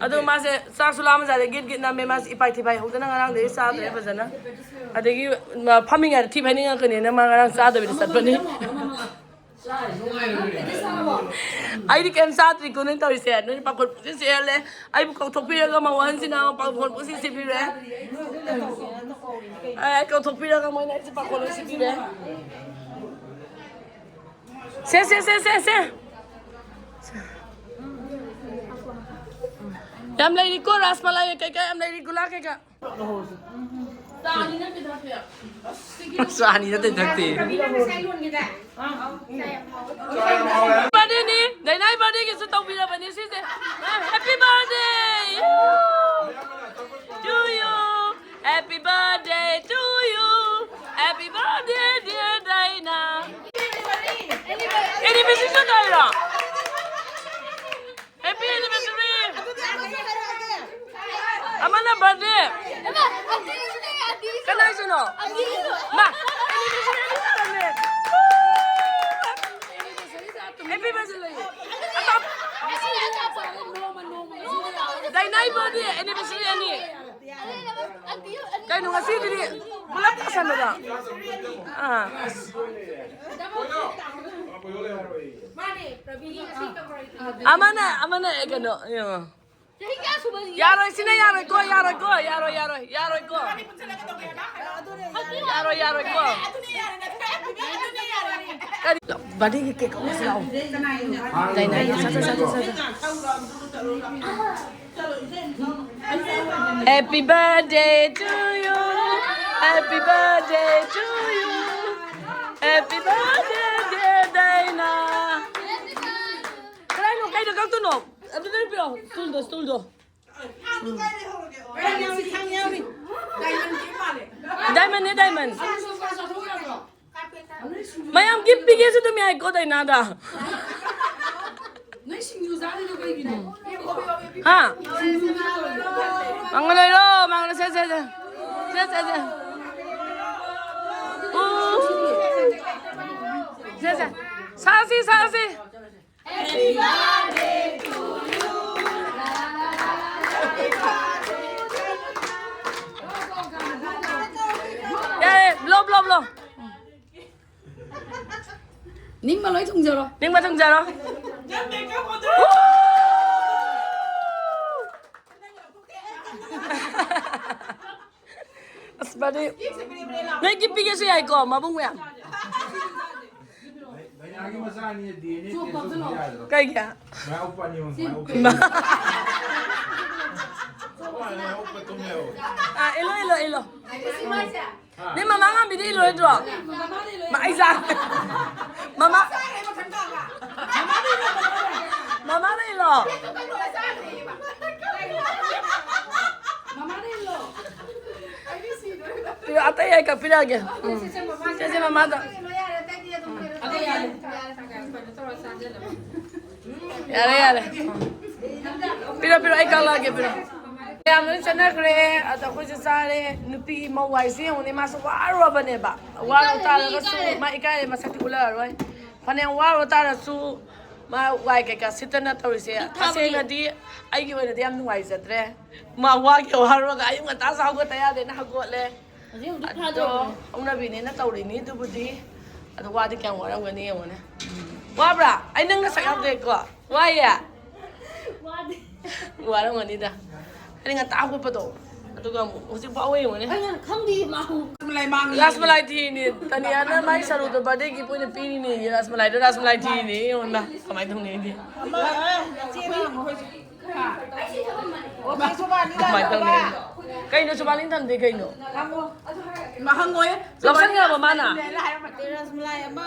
ꯑꯗꯣ ꯃꯥꯁꯦ ꯆꯥꯛꯁꯨ ꯂꯥꯝꯃꯖꯥꯠꯂꯦ, ꯒꯤꯠ ꯒꯤꯠ ꯅꯝꯃꯦ꯫ ꯃꯥꯁꯦ ꯏꯄꯥꯏ ꯊꯤꯄꯥꯏ ꯍꯧꯗꯅ ꯉꯔꯥꯡꯗꯒꯤ ꯆꯥꯗ꯭ꯔꯦ ꯐꯖꯅ꯫ ꯑꯗꯒꯤ, ꯃ-, ꯐꯝꯃꯤꯉꯩꯗ ꯊꯤ ꯐꯥꯏꯅꯤꯡꯉꯛꯀꯅꯤꯅ ꯃꯥ ꯉꯔꯥꯡ ꯆꯥꯗꯕꯤꯗ ꯆꯠꯄꯅꯤ꯫ ꯑꯩꯗꯤ ꯀꯩꯝ ꯆꯥꯗ꯭ꯔꯤꯀꯣ ꯅꯣꯏ ꯇꯧꯔꯤꯁꯦ꯫ ꯅꯣꯏ ꯄꯥꯈꯣꯟ ꯄꯨꯡꯁꯤ ꯁꯤꯍꯜꯂꯦ꯫ ꯑꯩꯕꯨ ꯀꯧꯊꯣꯛꯄꯤꯔꯒ ꯃꯧ ꯑꯍꯟꯁꯤꯅ ꯄꯥꯈꯣꯟ ꯄꯨꯡꯁꯤ ꯁꯤꯕꯤꯔꯦ꯫ ꯑꯦ, ꯀꯧꯊꯣꯛꯄꯤꯔꯒ ꯃꯣꯏꯅ ꯑꯩꯁꯦ ꯄꯥꯈꯣꯟ ꯂꯣꯏ ꯁꯤꯕꯤꯔꯦ꯫ ꯁꯦ, ꯁꯦ, ꯁꯦ, ꯁꯦ, ꯁꯦ꯫ ꯌꯥꯝ ꯂꯩꯔꯤꯀꯣ, ꯔꯥꯁꯃꯂꯥꯏ ꯀꯩꯀꯥ ꯌꯥꯝ ꯂꯩꯔꯤ, ꯒꯨꯂꯥ ꯀꯩꯀꯥ꯫ ꯆꯥꯅꯤ ꯅꯠꯇꯦ ꯊꯛꯇꯦ꯫ Birthday ꯅꯤ, ꯗꯥꯏꯅꯥꯒꯤ birthday ꯒꯤꯁꯨ ꯇꯧꯕꯤꯔꯕꯅꯤ ꯁꯤꯁꯦ꯫ Happy birthday to you, happy birthday to you, happy birthday dear Daina. Anniversary ꯁꯨ ꯇꯧꯔꯤꯔꯣ? Happy anniversary! ꯑꯁꯤꯗꯨꯗꯤ ꯄꯨꯂꯞ ꯇꯥꯁꯟꯕꯗꯣ꯫ ꯑꯥ꯫ ꯑꯃꯅ ꯑꯃꯅ ꯀꯩꯅꯣ ꯌꯦꯡꯉꯣ꯫ ꯌꯥꯔꯣꯏ, ꯁꯤꯅ ꯌꯥꯔꯣꯏꯀꯣ, ꯌꯥꯔꯣꯏꯀꯣ, ꯌꯥꯔꯣꯏ, ꯌꯥꯔꯣꯏ, ꯌꯥꯔꯣꯏꯀꯣ꯫ ꯌꯥꯔꯣꯏ, ꯌꯥꯔꯣꯏꯀꯣ꯫ ꯀꯔꯤ? ꯕꯥꯔꯗꯦꯒꯤ ꯀꯦꯛ ꯀꯛꯎꯁꯤ ꯂꯥꯛꯑꯣ꯫ ꯂꯩꯅꯥꯏꯒꯤ ꯁꯠ ꯁꯠ ꯁꯠ ꯁꯠ ꯁꯠ꯫ Happy birthday to you. Happy birthday to you. Happy birthday, dear Dana. ꯀꯗꯥꯏꯅꯣ? ꯀꯩꯗ ꯀꯛꯇꯣꯏꯅꯣ? ꯑꯗꯨꯗ ꯄꯤꯔꯛꯑꯣ꯫ ꯁ꯭ꯇꯨꯜꯗꯣ, ꯁ꯭ꯇꯨꯜꯗꯣ꯫ ꯗꯥꯏꯃꯟꯅꯦ, ꯗꯥꯏꯃꯟ꯫ ꯃꯌꯥꯝ ꯒꯤꯐ ꯄꯤꯒꯦꯁꯨ ꯑꯗꯨꯝ ꯌꯥꯏꯀꯣ ꯗꯥꯏꯅꯥꯗ꯫ ꯅꯣꯏ ꯁꯤꯡꯖꯨ ꯆꯥꯔꯤꯗꯣ ꯀꯩꯒꯤꯅꯣ? ꯍꯥ? ꯃꯥꯡꯒꯣꯜ ꯂꯩꯔꯣ, ꯃꯥꯡꯒꯣꯜ, ꯁꯦ, ꯁꯦ, ꯁꯦ꯫ ꯁꯦ, ꯁꯦ, ꯁꯦ꯫ ꯎ꯫ ꯁꯦ, ꯁꯦ꯫ ꯁꯥꯁꯤ, ꯁꯥꯁꯤ꯫ ꯌꯥꯔꯦ, blow, blow, blow. ꯅꯤꯡꯕ ꯂꯣꯏ ꯊꯨꯡꯖꯔꯣ꯫ ꯅꯤꯡꯕ ꯊꯨꯡꯖꯔꯣ꯫ ꯑꯁ, ꯃꯥꯗꯤ ꯅꯣꯏ ꯒꯤꯐ ꯄꯤꯒꯦꯁꯨ ꯌꯥꯏꯀꯣ, ꯃꯕꯨꯡ ꯃꯌꯥꯝ꯫ ꯀꯩꯒꯤ? ꯑꯥ, ꯏꯜꯂꯣ, ꯏꯜꯂꯣ, ꯏꯜꯂꯣ꯫ ꯅꯣꯏ ꯃꯃꯥ ꯉꯥꯝꯕꯤꯗ ꯏꯜꯂꯣꯏꯗ꯭ꯔꯣ? ꯃꯥ, ꯑꯩ ꯆꯥ-, ꯃꯃꯥ, ꯃꯃꯥꯗ ꯏꯜꯂꯣ꯫ ꯄꯤꯔꯣ, ꯑꯇꯩ ꯑꯩ ꯀꯛꯄꯤꯔꯛꯑꯒꯦ꯫ ꯎꯝ꯫ ꯁꯦ, ꯁꯦ, ꯃꯃꯥꯗ꯫ ꯌꯥꯔꯦ, ꯌꯥꯔꯦ꯫ ꯄꯤꯔꯣ, ꯄꯤꯔꯣ, ꯑꯩ ꯀꯛꯂꯛꯑꯒꯦ, ꯄꯤꯔꯣ꯫ ꯃꯌꯥꯝ ꯂꯣꯏ ꯆꯠꯅꯈ꯭ꯔꯦ꯫ ꯑꯗ ꯑꯩꯈꯣꯏꯁꯨ ꯆꯥꯔꯦ꯫ ꯅꯨꯄꯤꯒꯤ ꯃꯧ ꯍꯥꯏꯁꯦ ꯌꯦꯡꯉꯨꯅꯦ, ꯃꯥꯁꯨ ꯋꯥꯔꯨꯔꯕꯅꯦꯕ꯫ ꯋꯥꯔꯨ ꯇꯥꯔꯒꯁꯨ ꯃꯥ ꯏꯀꯥꯏꯔꯦ, ꯃꯁꯛꯇꯤ ꯎꯠꯂꯛꯑꯔꯣꯏ꯫ ꯐꯅꯌꯥꯝ ꯋꯥꯔꯨ ꯇꯥꯔꯁꯨ ꯃꯥ ꯋꯥꯏ ꯀꯩꯀꯥ ꯁꯤꯠꯇꯅ ꯇꯧꯔꯤꯁꯦ꯫ ꯍꯧꯖꯤꯛ ꯊꯥꯕꯒꯤ ꯑꯁꯦꯡꯅꯗꯤ ꯑꯩꯒꯤ ꯑꯣꯏꯅꯗꯤ ꯌꯥꯝ ꯅꯨꯡꯉꯥꯏꯖꯗ꯭ꯔꯦ꯫ ꯃꯥ ꯋꯥꯒꯤ ꯋꯥꯔꯨꯔꯒ ꯑꯌꯨꯛ ꯉꯟꯇꯥꯁꯨ ꯍꯧꯒꯠꯇ ꯌꯥꯗꯦꯅ ꯍꯧꯒꯠꯂꯦ꯫ ꯍꯧꯖꯤꯛ ꯍꯧꯖꯤꯛ ꯑꯗꯣ ꯊꯥꯗꯣꯏꯕꯅꯦ꯫ ꯍꯧꯅꯕꯤꯅꯦꯅ ꯇꯧꯔꯤꯅꯤ ꯑꯗꯨꯕꯨꯗꯤ꯫ ꯑꯗꯣ ꯋꯥꯗꯤ ꯀꯌꯥꯝ ꯋꯥꯔꯝꯒꯅꯤ ꯌꯦꯡꯉꯣꯅꯦ꯫ ꯋꯥꯕ꯭ꯔꯥ? ꯑꯩ ꯅꯪ ꯅꯁꯛ ꯌꯥꯎꯗꯦꯀꯣ? ꯋꯥꯏꯌꯦ? ꯋꯥꯗꯦ꯫ ꯋꯥꯔꯝꯒꯅꯤꯗ꯫ ꯑꯩ ꯉꯟꯇꯥ ꯍꯧꯒꯠꯄꯗꯣ꯫ ꯑꯗꯨꯒ ꯑꯃꯨꯛ ꯍꯧꯖꯤꯛ ꯐꯥꯎ ꯌꯦꯡꯉꯨꯅꯦ꯫ ꯑꯩꯅ ꯈꯪꯗꯦ ꯃꯥ ꯍꯧ-, ꯔꯥꯁꯃꯂꯥꯏ ꯊꯤꯔꯤꯅꯤ꯫ ꯇꯅꯤꯌꯥꯅ ꯃꯥꯏ ꯁꯔꯨꯗꯣ birthday gift ꯑꯣꯏꯅ ꯄꯤꯔꯤꯅꯦ꯫ ꯔꯥꯁꯃꯂꯥꯏꯗꯣ ꯔꯥꯁꯃꯂꯥꯏ ꯊꯤꯔꯤꯅꯦ꯫ ꯌꯦꯡꯉꯣꯅ ꯀꯃꯥꯏꯅ ꯇꯧꯅꯤ ꯑꯩꯗꯤ꯫ ꯑꯃ, ꯑꯦ, ꯏꯆꯦꯅ ꯍꯪꯉꯣ ꯍꯧꯖꯤꯛ꯫ ꯑꯣ, ꯁꯤ ꯁꯣꯕꯥꯅꯤꯗ ꯀꯃꯥꯏꯅ ꯇꯧꯅꯤ ꯍꯪꯉꯣꯕ꯫ ꯑꯩꯗꯤ? ꯀꯩꯅꯣ ꯁꯣꯕꯥꯅꯤ ꯊꯝꯗꯦ ꯀꯩꯅꯣ? ꯍꯪꯉꯣ꯫ ꯃꯥ ꯍꯪꯉꯣꯏꯌꯦ꯫ ꯂꯧꯁꯟꯈ꯭ꯔꯕ ꯃꯥꯅ? ꯁꯣꯕꯥꯅꯤꯅ ꯍꯥꯏꯔꯝꯃꯗꯤ ꯔꯥꯁꯃꯂꯥꯏ ꯑꯃ꯫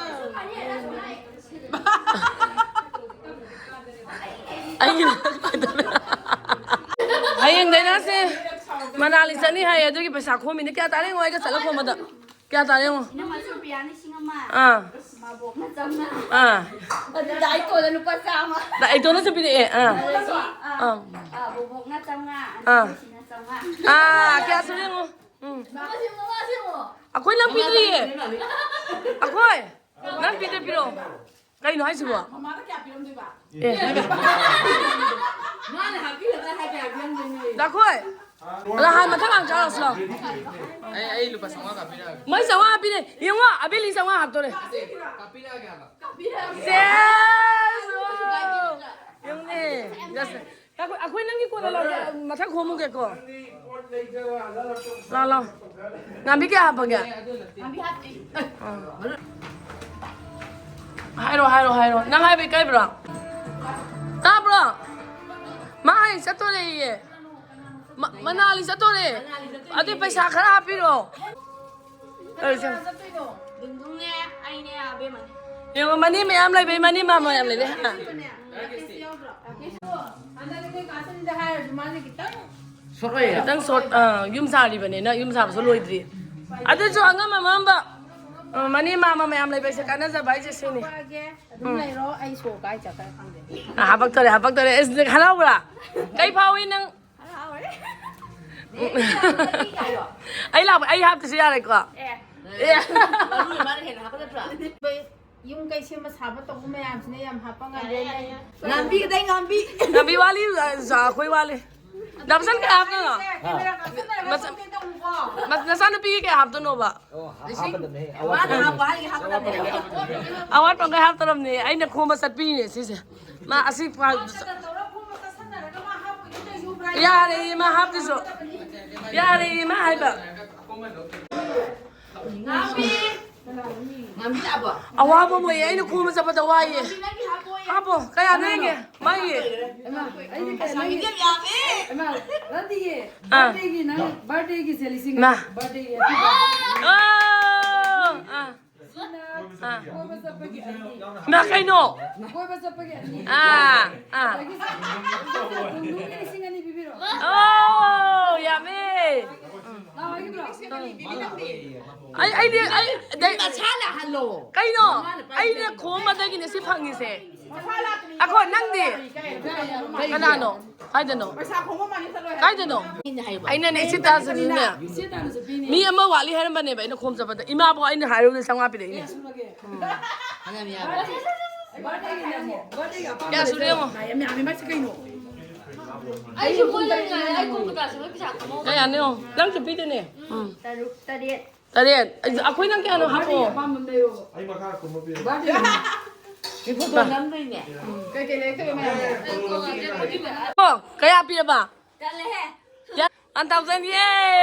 ꯑꯩꯒꯤ ꯍꯌꯦꯡ ꯗꯥꯏꯅꯥꯁꯦ ꯃꯅꯥꯂꯤ ꯆꯠꯅꯤ ꯍꯥꯏꯌꯦ, ꯑꯗꯨꯒꯤ ꯄꯩꯁꯥ ꯈꯣꯝꯃꯤꯅꯦ꯫ ꯀꯌꯥ ꯇꯥꯔꯦ ꯌꯦꯡꯉꯣ, ꯑꯩꯒ ꯆꯠꯂ ꯈꯣꯝꯕꯗ꯫ ꯀꯌꯥ ꯇꯥꯔꯦ ꯌꯦꯡꯉꯣ꯫ ꯏꯅꯝꯃ ꯁꯨꯄ꯭ꯔꯤꯌꯥ ꯂꯤꯁꯤꯡ ꯑꯃ꯫ ꯑꯥ꯫ ꯃꯥꯕꯣꯛꯅ ꯆꯥꯝꯃꯉꯥ꯫ ꯑꯥ꯫ ꯑꯗꯨꯗ ꯑꯩ ꯀꯣꯟꯅ ꯂꯨꯄꯥ ꯆꯥꯝꯃ꯫ ꯗꯥ ꯑꯩꯇꯣꯟꯅꯁꯨ ꯄꯤꯔꯛꯑꯦ꯫ ꯑꯥ꯫ ꯑꯥ꯫ ꯑꯥ꯫ ꯑꯥ, ꯕꯣꯕꯣꯛꯅ ꯆꯥꯝꯃꯉꯥ꯫ ꯑꯥ꯫ ꯑꯗꯨꯗ ꯁꯤꯅ ꯆꯥꯝꯃꯉꯥ꯫ ꯑꯥ, ꯀꯌꯥ ꯁꯨꯔꯦ ꯌꯦꯡꯉꯣ꯫ ꯎꯝ꯫ ꯃꯉꯥ ꯁꯦꯝꯃꯣ, ꯃꯉꯥ ꯁꯦꯝꯃꯣ꯫ ꯑꯩꯈꯣꯏ ꯅꯪ ꯄꯤꯗ꯭ꯔꯤꯌꯦ꯫ ꯑꯩꯈꯣꯏ꯫ ꯅꯪ ꯄꯤꯗ ꯄꯤꯔꯛꯑꯣ꯫ ꯀꯩꯅꯣ ꯍꯥꯏꯁꯤꯕꯣ? ꯃꯃꯥꯗ ꯀꯌꯥ ꯄꯤꯔꯝꯗꯣꯏꯕ? ꯑꯦ꯫ ꯃꯥꯅ ꯍꯥꯞꯄꯤꯔꯒ ꯍꯥꯏ ꯀꯌꯥ ꯄꯤꯔꯝꯗꯣꯏꯅꯣ? ꯂꯥꯈꯣꯏ꯫ ꯂꯥꯛ ꯍꯥꯟ ꯃꯊꯪ ꯍꯥꯟ ꯆꯥꯔꯁꯤ ꯂꯥꯎ꯫ ꯑꯩ, ꯑꯩ ꯂꯨꯄꯥ ꯆꯥꯝꯃꯉꯥ ꯀꯥꯞꯄꯤꯔꯛꯑꯒꯦ꯫ ꯃꯣꯏ ꯆꯥꯝꯃꯉꯥ ꯄꯤꯔꯦ꯫ ꯌꯦꯡꯉꯣ, ꯑꯕꯦꯂꯤ ꯆꯥꯝꯃꯉꯥ ꯍꯥꯞꯇꯣꯔꯦ꯫ ꯀꯥꯞꯄꯤꯔꯛꯑꯒꯦ ꯍꯥꯏꯕ꯫ ꯁꯦꯁ! ꯌꯦꯡꯉꯨꯅꯦ꯫ ꯉꯥꯏꯈꯣ, ꯑꯩꯈꯣꯏ ꯅꯪꯒꯤ ꯀꯣꯟꯅ ꯂꯧꯒꯦ, ꯃꯊꯪ ꯈꯣꯝꯃꯨꯒꯦꯀꯣ꯫ ꯂꯥꯎ, ꯂꯥꯎ꯫ ꯉꯥꯝꯕꯤ ꯀꯌꯥ ꯍꯥꯞꯄꯒꯦ? ꯉꯥꯝꯕꯤ ꯍꯥꯞꯇꯦ꯫ ꯑꯥ꯫ ꯍꯥꯏꯔꯣ, ꯍꯥꯏꯔꯣ, ꯍꯥꯏꯔꯣ꯫ ꯅꯪ ꯍꯥꯏꯕ ꯏꯀꯥꯏꯕ꯭ꯔꯣ? ꯇꯥꯕ꯭ꯔꯣ? ꯃꯥ ꯍꯌꯦꯡ ꯆꯠꯇꯣꯔꯦꯌꯦ꯫ ꯃ-, ꯃꯅꯥꯂꯤ ꯆꯠꯇꯣꯔꯦ꯫ ꯑꯗꯨꯏ ꯄꯩꯁꯥ ꯈꯔ ꯍꯥꯞꯄꯤꯔꯣ꯫ ꯇꯧꯔꯤꯁꯦ꯫ ꯗꯨꯡꯗꯨꯡꯅꯦ, ꯑꯩꯅꯦ, ꯑꯕꯦꯝꯃꯅꯦ꯫ ꯌꯦꯡꯉꯣ, ꯃꯅꯦ ꯃꯌꯥꯝ ꯂꯩꯕꯩ, ꯃꯅꯦ ꯃꯥ ꯃꯌꯥꯝ ꯂꯩꯕꯩ, ꯍꯥ? ꯔꯥꯀꯦꯁꯇꯤ ꯌꯥꯎꯗ꯭ꯔꯣ? ꯔꯥꯀꯦꯁ? ꯍꯟꯗꯛ ꯑꯩꯈꯣꯏ ꯀꯥ ꯁꯟꯗ ꯍꯥꯏꯔꯁꯨ ꯃꯥꯁꯦ ꯈꯤꯇꯪ ꯈꯤꯇꯪ short, ꯑꯥ, ꯌꯨꯝ ꯁꯥꯔꯤꯕꯅꯤꯅ, ꯌꯨꯝ ꯁꯥꯕꯁꯨ ꯂꯣꯏꯗ꯭ꯔꯤ꯫ ꯑꯗꯨꯁꯨ ꯑꯉꯝ ꯑꯉꯝꯕ, ꯑ, ꯃꯅꯦ ꯃꯥꯃ ꯃꯌꯥꯝ ꯂꯩꯕꯩꯁꯦ ꯀꯥꯟꯅꯖꯕ ꯍꯥꯏꯁꯦ ꯁꯤꯅꯤ꯫ ꯑꯗꯨꯝ ꯂꯩꯔꯣ, ꯑꯩ ꯁꯣ ꯀꯥꯏ ꯆꯠꯈ꯭ꯔꯦ ꯈꯪꯗꯦ꯫ ꯑ, ꯍꯥꯄꯛꯇꯣꯔꯦ, ꯍꯥꯄꯛꯇꯣꯔꯦ꯫ ꯑꯁ, ꯍꯔꯥꯎꯕ꯭ꯔꯥ? ꯀꯩ ꯐꯥꯎꯏ ꯅꯪ? ꯍꯔꯥꯎꯔꯦ꯫ ꯑꯩ ꯂꯥꯛꯄ, ꯑꯩ ꯍꯥꯞꯇ꯭ꯔꯁꯨ ꯌꯥꯔꯦꯀꯣ? ꯑꯦ꯫ ꯑꯦ꯫ ꯃꯔꯨ ꯑꯣꯏ ꯃꯥꯅ ꯍꯦꯟꯅ ꯍꯥꯞꯀꯗ꯭ꯔꯥ? ꯌꯨꯝ ꯀꯩ ꯁꯦꯝꯕ ꯁꯥꯕ ꯇꯧꯕ ꯃꯌꯥꯝꯁꯤꯅ ꯌꯥꯝ ꯍꯥꯞꯄ ꯉꯝꯗꯦꯅꯦ꯫ ꯉꯥꯝꯕꯤꯒꯗꯩ ꯉꯥꯝꯕꯤ꯫ ꯉꯥꯝꯕꯤ ꯋꯥꯠꯂꯤ, ꯑꯣꯖꯥ, ꯑꯩꯈꯣꯏ ꯋꯥꯠꯂꯤ꯫ ꯗꯥ ꯕꯁꯟ ꯀꯌꯥ ꯍꯥꯞꯇꯣꯏꯅꯣ? ꯀꯦꯃꯦꯔꯥ ꯀꯥꯞꯁꯤꯟꯅꯔꯒ ꯃꯁ-, ꯐꯣꯇꯣ ꯇꯧꯅꯨꯀꯣ꯫ ꯃꯁ-, ꯅꯆꯥꯅꯨꯄꯤꯒꯤ ꯀꯌꯥ ꯍꯥꯞꯇꯣꯏꯅꯣꯕ? ꯑꯣ, ꯍꯥ-, ꯍꯥꯞꯀꯗꯕꯅꯦ꯫ ꯃꯥꯅ ꯍꯥꯞꯄꯣ ꯍꯥꯏꯒꯦ ꯍꯥꯞꯀꯗꯕꯅꯦ꯫ ꯑꯋꯥꯠꯄ ꯉꯩ ꯍꯥꯞꯇꯣꯔꯝꯅꯦ꯫ ꯑꯩꯅ ꯈꯣꯝꯕ ꯆꯠꯄꯤꯅꯦ ꯁꯤꯁꯦ꯫ ꯃꯥ ꯑꯁꯤ ꯄ-, ꯃꯥꯅ ꯇꯧꯔ ꯈꯣꯝꯕ ꯆꯠꯁꯟꯅꯔꯒ ꯃꯥ ꯍꯥꯞꯄꯣꯏꯅ ꯇꯧꯏꯁꯤꯕꯨ ꯕ꯭ꯔꯥꯏꯠ ꯌꯥꯔꯦ, ꯃꯥ ꯍꯥꯞꯇ꯭ꯔꯤꯁꯨ꯫ ꯌꯥꯔꯦ, ꯃꯥ ꯍꯥꯏꯕ꯫ ꯉꯥꯝꯕꯤ꯫ ꯉꯥꯝꯕꯤ ꯂꯥꯛꯑꯕꯣ? ꯑꯋꯥꯕ ꯑꯃ ꯑꯣꯏꯌꯦ, ꯑꯩꯅ ꯈꯣꯝꯕ ꯆꯠꯄꯗ ꯋꯥꯏꯌꯦ꯫ ꯉꯥꯝꯕꯤ ꯅꯪꯒꯤ ꯍꯥꯄꯣꯌꯦ꯫ ꯍꯥꯞꯄꯣ, ꯀꯌꯥꯅꯣ ꯌꯦꯡꯒꯦ? ꯃꯥꯒꯤ꯫ ꯍꯩꯃꯥ, ꯑꯩꯗꯤ ꯀꯩꯅꯣ, ꯑꯁ, ꯃꯤꯗꯤ ꯌꯥꯝ ꯌꯥꯝꯃꯦ꯫ ꯍꯩꯃꯥ, ꯅꯠꯇꯤꯌꯦ꯫ ꯑꯥ꯫ Birthdayꯒꯤ ꯅꯪ birthdayꯒꯤꯁꯦ ꯂꯤꯁꯤꯡ ꯑꯅꯤ꯫ ꯃꯥ꯫ Birthdayꯒꯤ happy birthday꯫ ꯑꯣ! ꯑꯥ꯫ ꯁꯤꯅ ꯑꯥ꯫ ꯀꯣꯏꯕ ꯆꯠꯄꯒꯤ ꯑꯅꯤ꯫ ꯃꯥ ꯀꯩꯅꯣ? ꯀꯣꯏꯕ ꯆꯠꯄꯒꯤ ꯑꯅꯤ꯫ ꯑꯥ, ꯑꯥ꯫ ꯑꯗꯒꯤ ꯁꯤꯅ ꯈꯣꯡꯗ꯭ꯔꯨꯝꯒꯤ ꯂꯤꯁꯤꯡ ꯑꯅꯤ ꯄꯤꯕꯤꯔꯣ꯫ ꯑꯣ, ꯌꯥꯝꯃꯦ꯫ ꯂꯥꯛꯑꯣ, ꯍꯥꯏꯒꯤꯕ꯭ꯔꯣ? ꯑꯩ, ꯑꯩꯗꯤ, ꯑꯩ, ꯑꯗꯩ ꯃꯁꯥ ꯂꯥꯛꯍꯜꯂꯣ꯫ ꯀꯩꯅꯣ? ꯃꯥꯅ ꯄꯥꯏ-, ꯑꯩꯅ ꯈꯣꯝꯕꯗꯒꯤꯅꯦ ꯁꯤ ꯐꯪꯉꯤꯁꯦ꯫ ꯃꯁꯥ ꯂꯥꯛꯇ꯭ꯔꯤ꯫ ꯑꯈꯣ, ꯅꯪꯗꯤ? ꯀꯅꯥꯅꯣ? ꯀꯥꯏꯗꯅꯣ? ꯄꯩꯁꯥ ꯈꯣꯝꯕ ꯃꯥꯅꯤ ꯆꯠꯂꯣ ꯍꯥꯏ꯫ ꯀꯥꯏꯗꯅꯣ? ꯑꯩꯅ ꯍꯥꯏꯕ꯫ ꯑꯩꯅꯅꯦ ꯏꯆꯦ ꯇꯥꯖꯅꯤꯅꯦ꯫ ꯏꯆꯦ ꯇꯥꯅꯁꯨ ꯄꯤꯅꯤ꯫ ꯃꯤ ꯑꯃ ꯋꯥꯠꯂꯤ ꯍꯥꯏꯔꯝꯕꯅꯦꯕ, ꯑꯩꯅ ꯈꯣꯝ ꯆꯠꯄꯗ꯫ ꯏꯃꯥꯕꯨ ꯑꯩꯅ ꯍꯥꯏꯔꯨꯕꯗ ꯆꯥꯝꯃꯉꯥ ꯄꯤꯔꯛꯏꯅꯦ꯫ ꯀꯌꯥ ꯁꯨꯔꯒꯦ? ꯐꯅꯌꯥꯝ ꯌꯥꯝꯃꯦ꯫ Birthdayꯒꯤꯅꯦ ꯑꯃꯨꯛ, birthdayꯒꯤ ꯑꯄꯥꯝꯕ ꯀꯌꯥ ꯁꯨꯔꯦ ꯂꯩꯖꯕ꯫ ꯌꯦꯡꯉꯣ? ꯌꯥꯝ ꯌꯥꯝꯃꯤ, ꯃꯁꯤ ꯀꯩꯅꯣ? ꯑꯩꯁꯨ ꯃꯣꯏ ꯂꯩꯉꯥꯏ, ꯑꯩ ꯈꯣꯝꯕ ꯇꯥꯔꯁꯨ ꯃꯣꯏ ꯄꯩꯁꯥ ꯈꯣꯝꯍꯧꯕ꯫ ꯀꯌꯥꯅꯣ? ꯅꯪꯁꯨ ꯄꯤꯗꯣꯏꯅꯦ꯫ ꯎꯝ꯫ ꯇꯔꯨꯛ, ꯇꯔꯦꯠ꯫ ꯇꯔꯦꯠ꯫ ꯑꯩꯈꯣꯏ ꯅꯪ ꯀꯌꯥꯅꯣ ꯍꯥꯞꯄꯣ꯫ Birthdayꯒꯤ ꯑꯄꯥꯝꯕ ꯑꯃ ꯂꯩꯔꯣ꯫ ꯑꯩ ꯃꯈꯥ ꯀꯨꯝꯃ ꯄꯤꯔꯒꯦ꯫ Birthdayꯒꯤ꯫ ꯃꯤ ꯐꯣꯇꯣ ꯅꯝꯗꯣꯏꯅꯦ꯫ ꯀꯩꯀꯩ ꯂꯩꯔꯛꯇꯣꯏꯕ ꯃꯌꯥꯝꯗꯣ? ꯑꯣ, ꯀꯌꯥ ꯄꯤꯔꯕ? ꯇꯜꯂꯦꯍꯦ꯫ ꯌꯥ-, one thousand, ꯌꯦ!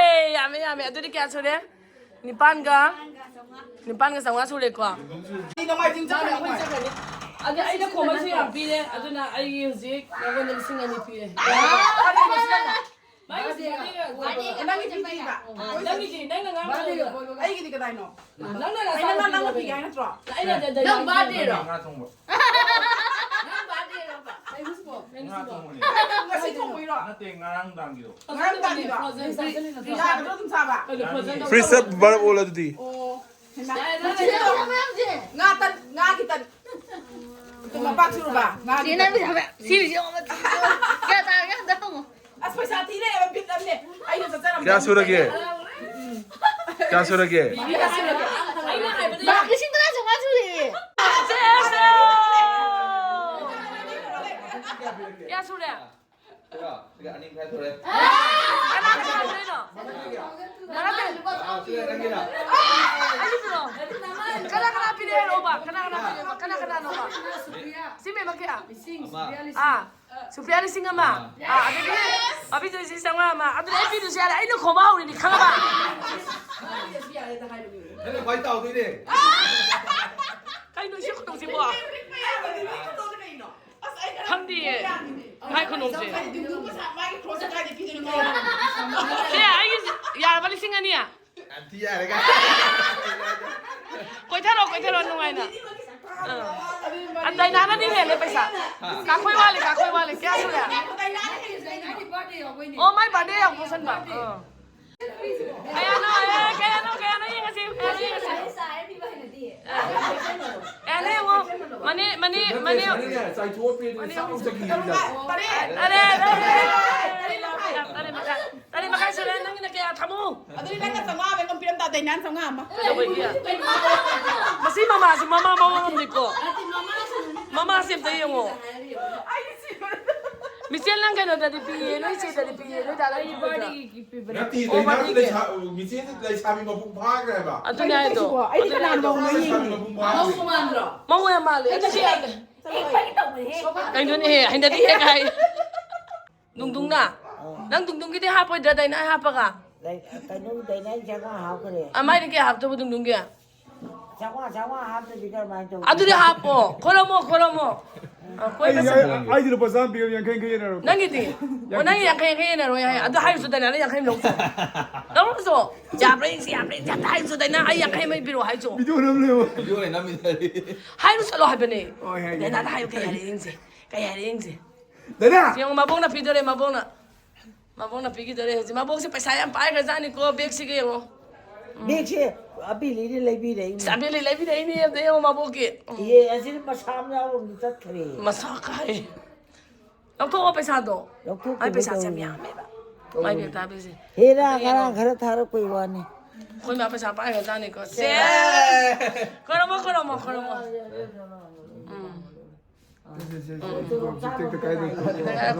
ꯌꯥꯝꯃꯦ, ꯌꯥꯝꯃꯦ꯫ ꯑꯗꯨꯗꯤ ꯀꯌꯥ ꯁꯨꯔꯦ? ꯅꯤꯄꯥꯟꯒ, ꯅꯤꯄꯥꯟꯒ ꯆꯥꯝꯃꯉꯥ ꯁꯨꯔꯦꯀꯣ? ꯅꯣꯡꯃꯥꯏꯖꯤꯡ ꯆꯠꯈ꯭ꯔꯦ, ꯅꯣꯡꯃꯥꯏꯖꯤꯡ꯫ ꯑꯗꯨ ꯑꯩꯅ ꯈꯣꯝꯕꯩꯁꯨ ꯌꯥꯝ ꯄꯤꯔꯦ, ꯑꯗꯨꯅ ꯑꯩ ꯍꯧꯖꯤꯛ ꯅꯉꯣꯟꯗ ꯂꯤꯁꯤꯡ ꯑꯅꯤ ꯄꯤꯔꯦ꯫ ꯃꯥꯒꯤꯁꯤ ꯅꯪꯒꯤ ꯄꯤꯗ꯭ꯔꯤꯕ? ꯅꯪꯒꯤꯗꯤ, ꯅꯪꯅ ꯉꯥꯡꯕꯗꯣ꯫ ꯑꯩꯒꯤꯗꯤ ꯀꯗꯥꯏꯅꯣ? ꯅꯪꯅ ꯑꯩꯅ ꯅꯪ, ꯅꯪꯅ ꯄꯤꯒꯦ ꯍꯥꯏ ꯅꯠꯇ꯭ꯔꯣ? ꯑꯩꯅ ꯅꯪ birthdayꯔꯣ? ꯉꯥ ꯊꯣꯡꯕ꯫ ꯅꯪ birthdayꯔꯣꯕ? ꯉꯥ ꯊꯣꯡꯕꯅꯦ꯫ ꯉꯁꯤ ꯊꯣꯡꯕꯩꯔꯣ? ꯅꯠꯇꯦ, ꯉꯔꯥꯡ ꯅꯨꯡꯗꯥꯡꯒꯤꯗꯣ꯫ ꯉꯔꯥꯡ ꯅꯨꯡꯗꯥꯡꯒꯤꯗꯣ? ꯌꯥꯒꯗ꯭ꯔꯣ ꯑꯗꯨꯝ ꯆꯥꯕ? Freezeꯇ ꯕꯔꯞ ꯑꯣꯜꯂ ꯑꯗꯨꯗꯤ꯫ ꯑꯣ꯫ ꯍꯩꯃꯥ꯫ ꯉꯥ ꯇꯟ, ꯉꯥꯒꯤ ꯇꯟ꯫ ꯑꯗꯨ ꯃꯄꯥꯛ ꯆꯨꯔꯨꯕ? ꯉꯥꯒꯤ ꯆꯦ, ꯇꯟ꯫ ꯅꯪ ꯄꯩꯁꯥ ꯃꯌꯥꯝ, ꯁꯤ ꯍꯧꯖꯤꯛ ꯑꯃ ꯀꯌꯥ ꯇꯥꯔꯒꯦ ꯑꯝꯇ ꯍꯪꯉꯣ꯫ ꯑꯁ, ꯄꯩꯁꯥ ꯊꯤ ꯂꯩꯔꯕ ꯕꯤꯠ ꯑꯃꯅꯦ꯫ ꯑꯩꯅ ꯆꯠꯆꯔꯝꯕ ꯀꯌꯥ ꯁꯨꯔꯒꯦ? ꯀꯌꯥ ꯁꯨꯔꯒꯦ? ꯂꯤꯁꯤꯡ ꯇꯔꯥ ꯆꯥꯝꯃꯉꯥ ꯁꯨꯔꯦ꯫ ꯀꯌꯥ ꯁꯨꯔꯦ? ꯁꯤꯒ, ꯁꯤꯒ ꯑꯅꯤ ꯃꯈꯥꯏ ꯁꯨꯔꯦ꯫ ꯀꯅꯥ ꯀꯅꯥ ꯁꯨꯔꯤꯅꯣ? ꯃꯔꯛꯇ ꯑꯥ, ꯁꯤꯒ ꯅꯪꯒꯤꯔ? ꯑꯩꯒꯤꯗꯨꯔꯣ? ꯀꯅꯥ ꯀꯅꯥ ꯄꯤꯔꯦ ꯍꯥꯏꯔꯛꯑꯣꯕ? ꯀꯅꯥ ꯀꯅꯥ ꯄꯤꯔꯦꯕ? ꯀꯅꯥ ꯀꯅꯥꯅꯣꯕ? ꯁꯤ ꯃꯦꯝꯃ ꯀꯌꯥ? ꯑꯃ꯫ ꯑꯥ, ꯁꯨꯄ꯭ꯔꯤꯌꯥ ꯂꯤꯁꯤꯡ ꯑꯃ꯫ ꯑꯥ, ꯑꯗꯒꯤ ꯕꯕꯤꯆꯟꯁꯤ ꯆꯥꯝꯃꯉꯥ ꯑꯃ꯫ ꯑꯗꯨꯅ ꯑꯩ ꯄꯤꯗꯣꯏꯁꯦ ꯌꯥꯔꯦ꯫ ꯑꯩꯅ ꯈꯣꯝꯕ ꯍꯧꯔꯤꯅꯤ, ꯈꯪꯉꯕ? ꯅꯪꯅ ꯈ꯭ꯋꯥꯏ ꯆꯥꯎꯗꯣꯏꯅꯦ꯫ ꯀꯩꯅꯣ ꯁꯤ ꯈꯨꯇꯧꯁꯤꯕꯣ? ꯈꯪꯗꯤꯌꯦ꯫ ꯃꯥꯏ ꯈꯨꯅꯣꯡꯁꯦ꯫ ꯁꯦ, ꯑꯩꯒꯤ ꯌꯥꯔꯕ ꯂꯤꯁꯤꯡ ꯑꯅꯤ? ꯌꯥꯝ ꯊꯤ ꯌꯥꯔꯦ, ꯀꯥꯏ꯫ ꯀꯣꯏꯊꯔꯣ, ꯀꯣꯏꯊꯔꯣ, ꯅꯨꯡꯉꯥꯏꯅ꯫ ꯑꯥ꯫ ꯑ, ꯗꯥꯏꯅꯥꯅꯗꯤ ꯍꯦꯜꯂꯦ ꯄꯩꯁꯥ꯫ ꯀꯥꯈꯣꯏ ꯋꯥꯠꯂꯤ, ꯀꯥꯈꯣꯏ ꯋꯥꯠꯂꯤ꯫ ꯀꯌꯥ ꯁꯨꯔꯦ? ꯑꯣ, ꯃꯥꯏ ꯕꯥꯔꯗꯦ ꯌꯥꯎꯕ ꯄꯣꯠꯁꯟꯕ꯫ ꯑꯥ꯫ ꯀꯌꯥꯅꯣ, ꯑꯦ, ꯀꯌꯥꯅꯣ, ꯀꯌꯥꯅꯣ ꯌꯦꯡꯉꯁꯤ, ꯀꯌꯥꯅꯣ ꯌꯦꯡꯉꯁꯤ꯫ ꯀꯌꯥꯅꯣ ꯌꯦꯡꯉꯣ꯫ ꯃꯅꯦ, ꯃꯅꯦ, ꯃꯅꯦ꯫ ꯅꯠꯇꯦ, ꯆꯥꯏꯊꯣꯛꯑ ꯄꯤꯔꯗꯤ ꯆꯥꯛ ꯑꯃꯨꯛ ꯆꯠꯈꯤꯅꯤꯗ꯫ ꯇꯔꯦꯠ꯫ ꯇꯔꯦꯠ, ꯇꯔꯦꯠ꯫ ꯇꯔꯦꯠ ꯃꯈꯥꯏ꯫ ꯇꯔꯦꯠ ꯃꯈꯥꯏ ꯁꯨꯔꯦ, ꯅꯪꯒꯤꯅ ꯀꯌꯥ ꯊꯝꯃꯨ? ꯑꯗꯨꯗꯤ ꯅꯪꯅ ꯆꯥꯝꯃꯉꯥ ꯑꯃ ꯑꯗꯨꯝ ꯄꯤꯔꯝ ꯇꯥ, ꯗꯥꯏꯅꯥꯅ ꯆꯥꯝꯃꯉꯥ ꯑꯃ꯫ ꯀꯩꯗꯧꯕꯒꯤ? ꯃꯁꯤ ꯃꯃꯥꯁꯤ ꯃꯃꯥ ꯃꯑꯣꯡ ꯑꯃꯅꯤꯀꯣ꯫ ꯃꯃꯥꯁꯤ ꯑꯝꯇ ꯌꯦꯡꯉꯣ꯫ ꯃꯤꯆꯦꯜ, ꯅꯪ ꯀꯩꯅꯣꯗꯗꯤ ꯄꯤꯌꯦ, ꯅꯣꯏ ꯆꯦꯗꯗꯤ ꯄꯤꯌꯦ, ꯅꯣꯏ ꯗꯥꯗꯗꯤ ꯄꯤꯕ꯭ꯔꯥ? ꯅꯠꯇꯦ, ꯑꯣ, ꯗꯥꯏꯅꯥꯗꯤ ꯃꯥꯒꯤ ꯂꯩꯁꯥ-, ꯃꯤꯆꯦꯜꯗꯤ ꯂꯩꯁꯥꯕꯤ ꯃꯄꯨꯡ ꯐꯥꯈ꯭ꯔꯦ ꯍꯥꯏꯕ꯫ ꯑꯗꯨꯅꯦ ꯍꯥꯏꯗꯣ꯫ ꯑꯩꯗꯤ ꯀꯅꯥꯅꯣ ꯃꯧꯅꯣ ꯌꯦꯡꯉꯤꯅꯦ꯫ ꯂꯩꯁꯥꯕꯤ ꯃꯄꯨꯡ ꯐꯥꯈ꯭ꯔꯦ꯫ ꯃꯧ ꯃꯥꯟꯗ꯭ꯔꯣ? ꯃꯧ ꯌꯥꯝ ꯃꯥꯜꯂꯦ꯫ ꯑꯩꯗꯤ ꯁꯤ ꯌꯥꯗꯦ꯫ ꯀꯩꯅꯣꯅꯦꯍꯦ, ꯍꯩꯅꯗꯦꯍꯦ ꯀꯥꯏ꯫ ꯗꯨꯡꯗꯨꯡꯅ? ꯑꯥ꯫ ꯅꯪ ꯗꯨꯡꯗꯨꯡꯒꯤꯗꯤ ꯍꯥꯞꯄꯣꯏꯗ꯭ꯔꯥ, ꯗꯥꯏꯅꯥ ꯍꯥꯞꯄꯒ? ꯂꯩ-, ꯀꯩꯅꯣꯒꯤ ꯗꯥꯏꯅꯥꯒꯤ ꯆꯥꯝꯃꯉꯥ ꯍꯥꯞꯈ꯭ꯔꯦ꯫ ꯑ, ꯃꯥꯏꯗꯤ ꯀꯌꯥ ꯍꯥꯞꯇꯧꯕ ꯗꯨꯡꯗꯨꯡꯒꯤ? ꯆꯥꯝꯃꯉꯥ, ꯆꯥꯝꯃꯉꯥ ꯍꯥꯞꯇ꯭ꯔꯗꯤ ꯀꯔꯝꯍꯥꯏꯅ ꯇꯧꯅꯤ? ꯑꯗꯨꯗꯤ ꯍꯥꯄꯣ꯫ ꯈꯣꯏꯔꯝꯃꯣ, ꯈꯣꯏꯔꯝꯃꯣ꯫ ꯑ, ꯀꯣꯏꯕ ꯑꯩ, ꯆꯠ- ꯑꯩ, ꯑꯩꯗꯤ ꯂꯨꯄꯥ ꯆꯥꯝꯃ ꯄꯤꯔꯒ ꯌꯥꯡꯈꯩ, ꯌꯥꯡꯈꯩ ꯌꯦꯟꯅꯔꯣ꯫ ꯅꯪꯒꯤꯗꯤ? ꯑꯣ, ꯅꯪꯒꯤ ꯌꯥꯡꯈꯩ, ꯌꯥꯡꯈꯩ ꯌꯦꯟꯅꯔꯣꯏ ꯍꯥꯏ꯫ ꯑꯗꯨ ꯍꯥꯏꯔꯨꯁꯨ ꯗꯥꯏꯅꯥꯅ ꯌꯥꯡꯈꯩ ꯑꯃ ꯂꯧꯁꯨ꯫ ꯂꯧꯔꯨꯁꯨ꯫ ꯌꯥꯕ꯭ꯔꯥ ꯌꯦꯡꯁꯤ, ꯌꯥꯕ꯭ꯔꯥ ꯌꯦꯡꯁꯤ꯫ ꯑꯝꯇ ꯍꯥꯏꯔꯨꯁꯨ ꯗꯥꯏꯅꯥ, ꯑꯩ ꯌꯥꯡꯈꯩ ꯑꯃ ꯄꯤꯔꯛꯑꯣ ꯍꯥꯏꯁꯨ꯫ ꯚꯤꯗꯤꯑꯣ ꯅꯝꯂꯦꯕ꯫ ꯚꯤꯗꯤꯑꯣ ꯂꯩ ꯅꯝꯃꯤꯗꯗꯤ꯫ ꯍꯥꯏꯔꯨ ꯆꯠꯂꯣ ꯍꯥꯏꯕꯅꯦ꯫ ꯍꯣꯏ, ꯍꯥꯏꯒꯦ, ꯗꯥꯏꯅꯥꯗ ꯍꯥꯏꯒꯦ꯫ ꯍꯥꯏꯌꯨ, ꯀꯩ ꯍꯥꯏꯔꯦ ꯌꯦꯡꯁꯤ꯫ ꯀꯩ ꯍꯥꯏꯔꯦ ꯌꯦꯡꯁꯤ꯫ ꯗꯥꯏꯅꯥ! ꯌꯦꯡꯉꯣ, ꯃꯕꯣꯛꯅ ꯄꯤꯗꯣꯔꯦ, ꯃꯕꯣꯛꯅ꯫ ꯃꯕꯣꯛꯅ ꯄꯤꯈꯤꯗꯣꯔꯦ ꯍꯧꯖꯤꯛ꯫ ꯃꯕꯣꯛꯁꯦ ꯄꯩꯁꯥ ꯌꯥꯝ ꯄꯥꯏꯈ꯭ꯔꯖꯥꯠꯅꯤꯀꯣ, ꯕꯦꯒꯁꯤꯒ ꯌꯦꯡꯉꯣ꯫ ꯎꯝ꯫ ꯕꯦꯒꯁꯦ ꯑꯕꯦꯂꯤꯅ ꯂꯩꯕꯤꯔꯛꯏꯅꯦ꯫ ꯑꯁ, ꯑꯕꯦꯂꯤ ꯂꯩꯕꯤꯔꯛꯏꯅꯦ, ꯑꯝꯇ ꯌꯦꯡꯉꯣ ꯃꯕꯣꯛꯀꯤ꯫ ꯎꯝ꯫ ꯑꯦ, ꯑꯁꯤꯗꯤ ꯃꯁꯥ ꯑꯃ ꯌꯥꯎꯔꯝꯗꯤ ꯆꯠꯈ꯭ꯔꯦ꯫ ꯃꯁꯥ ꯀꯥꯏ꯫ ꯂꯧꯊꯣꯛꯑꯣ ꯄꯩꯁꯥꯗꯣ꯫ ꯂꯧꯊꯣꯛꯇꯕ ꯃꯥꯏ ꯄꯩꯁꯥꯁꯦ ꯌꯥꯝ ꯇꯧꯔꯤꯅꯦ꯫ ꯌꯥꯝꯃꯦꯕ꯫ ꯃꯥꯏ ꯕꯦꯒꯇ ꯍꯥꯞꯄꯤꯁꯦ꯫ ꯍꯦꯔꯥ, ꯑꯝꯇ ꯌꯦꯡꯉꯣ꯫ ꯉꯔꯥꯡ ꯈꯔ ꯊꯥꯔꯛꯄꯩ ꯋꯥꯅꯤ꯫ ꯑꯩꯈꯣꯏ ꯃꯥ ꯄꯩꯁꯥ ꯄꯥꯏꯈ꯭ꯔꯖꯥꯠꯅꯤꯀꯣ꯫ ꯁꯦ! ꯁꯦ! ꯈꯣꯏꯔꯝꯃꯣ, ꯈꯣꯏꯔꯝꯃꯣ, ꯈꯣꯏꯔꯝꯃꯣ꯫ ꯎꯝ꯫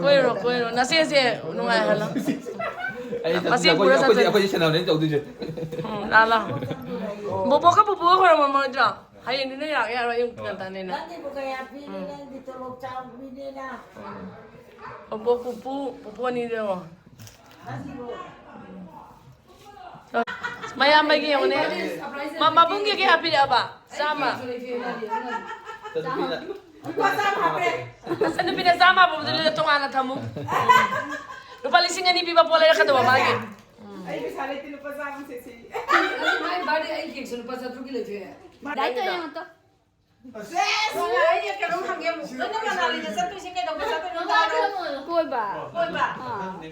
ꯀꯣꯏꯔꯨꯔꯣ, ꯀꯣꯏꯔꯨꯔꯣ꯫ ꯅꯆꯦꯁꯦ ꯅꯨꯡꯉꯥꯏꯍꯜꯂꯣ꯫ ꯑꯩ ꯃꯁꯤ ꯑꯩꯈꯣꯏ, ꯄꯨꯔ ꯑꯩꯈꯣꯏꯁꯦ, ꯆꯠꯇꯣꯏꯅꯦ꯫ ꯑꯩꯈꯣꯏꯁꯦ ꯁꯦꯟꯅꯕꯅꯦ ꯇꯧꯗꯣꯏꯁꯦ꯫ ꯎꯝ, ꯂꯥ, ꯂꯥ꯫ ꯕꯣꯕꯣꯛꯀ ꯄꯨꯄꯨꯒ ꯈꯣꯏꯔꯝꯃꯝꯃꯣꯏꯗ꯭ꯔꯣ? ꯍꯌꯦꯡꯗꯤ ꯅꯣꯏ ꯂꯥꯛ ꯌꯥꯔꯣꯏ, ꯑꯌꯨꯛ ꯉꯟꯇꯥꯅꯤꯅ꯫ ꯅꯪꯒꯤꯕꯨ ꯀꯌꯥ ꯄꯤꯔꯤ? ꯎꯝ꯫ ꯅꯪꯗꯤ ꯇꯣꯂꯣꯞ ꯆꯥꯎꯕꯤꯅꯤꯅ꯫ ꯎꯝ꯫ ꯕꯣꯕꯣꯛ, ꯄꯨꯄꯨ, ꯄꯨꯄꯨ ꯑꯅꯤꯗꯣ ꯌꯦꯡꯉꯣ꯫ ꯅꯪꯒꯤꯕꯨ꯫ ꯃꯌꯥꯝꯕꯒꯤ ꯌꯦꯡꯉꯨꯅꯦ꯫ ꯃ-, ꯃꯕꯨꯡꯒꯤ ꯀꯌꯥ ꯄꯤꯔꯛꯑꯕ? ꯆꯥꯝꯃ꯫ ꯃꯆꯟꯅꯨꯄꯤꯅ ꯆꯥꯝꯃ ꯄꯨꯕꯗꯨ ꯇꯣꯉꯥꯟꯅ ꯊꯝꯃꯨ꯫ ꯂꯨꯄꯥ ꯂꯤꯁꯤꯡ ꯑꯅꯤ ꯄꯤꯕ ꯄꯣꯠ ꯂꯩꯔꯛꯀꯗꯧꯕ ꯃꯥꯒꯤ꯫ ꯑꯩ ꯄꯩꯁꯥ ꯂꯩꯇꯦ, ꯂꯨꯄꯥ ꯆꯥꯝꯃ ꯁꯦꯠꯁꯤ꯫ ꯃꯥꯏ ꯕꯥꯔꯗꯦ ꯑꯩ ꯀꯦꯛꯁꯨ ꯂꯨꯄꯥ ꯆꯥꯇ꯭ꯔꯨꯛꯀꯤ ꯂꯩꯊꯣꯛꯑꯦ꯫ ꯗꯥꯏꯇꯣ ꯌꯦꯡꯉꯣ ꯇꯣ꯫ ꯁꯦꯁ! ꯑꯩ ꯀꯩꯅꯣꯝ ꯍꯪꯒꯦ ꯑꯃꯨꯛ꯫ ꯅꯪꯅ ꯃꯅꯥꯂꯤꯗ ꯆꯠꯇꯣꯏꯁꯦ ꯀꯩꯗꯧꯕ ꯆꯠꯇꯣꯏꯅꯣ? ꯀꯣꯏꯕ꯫ ꯀꯣꯏꯕ? ꯑꯥ꯫ ꯑꯩ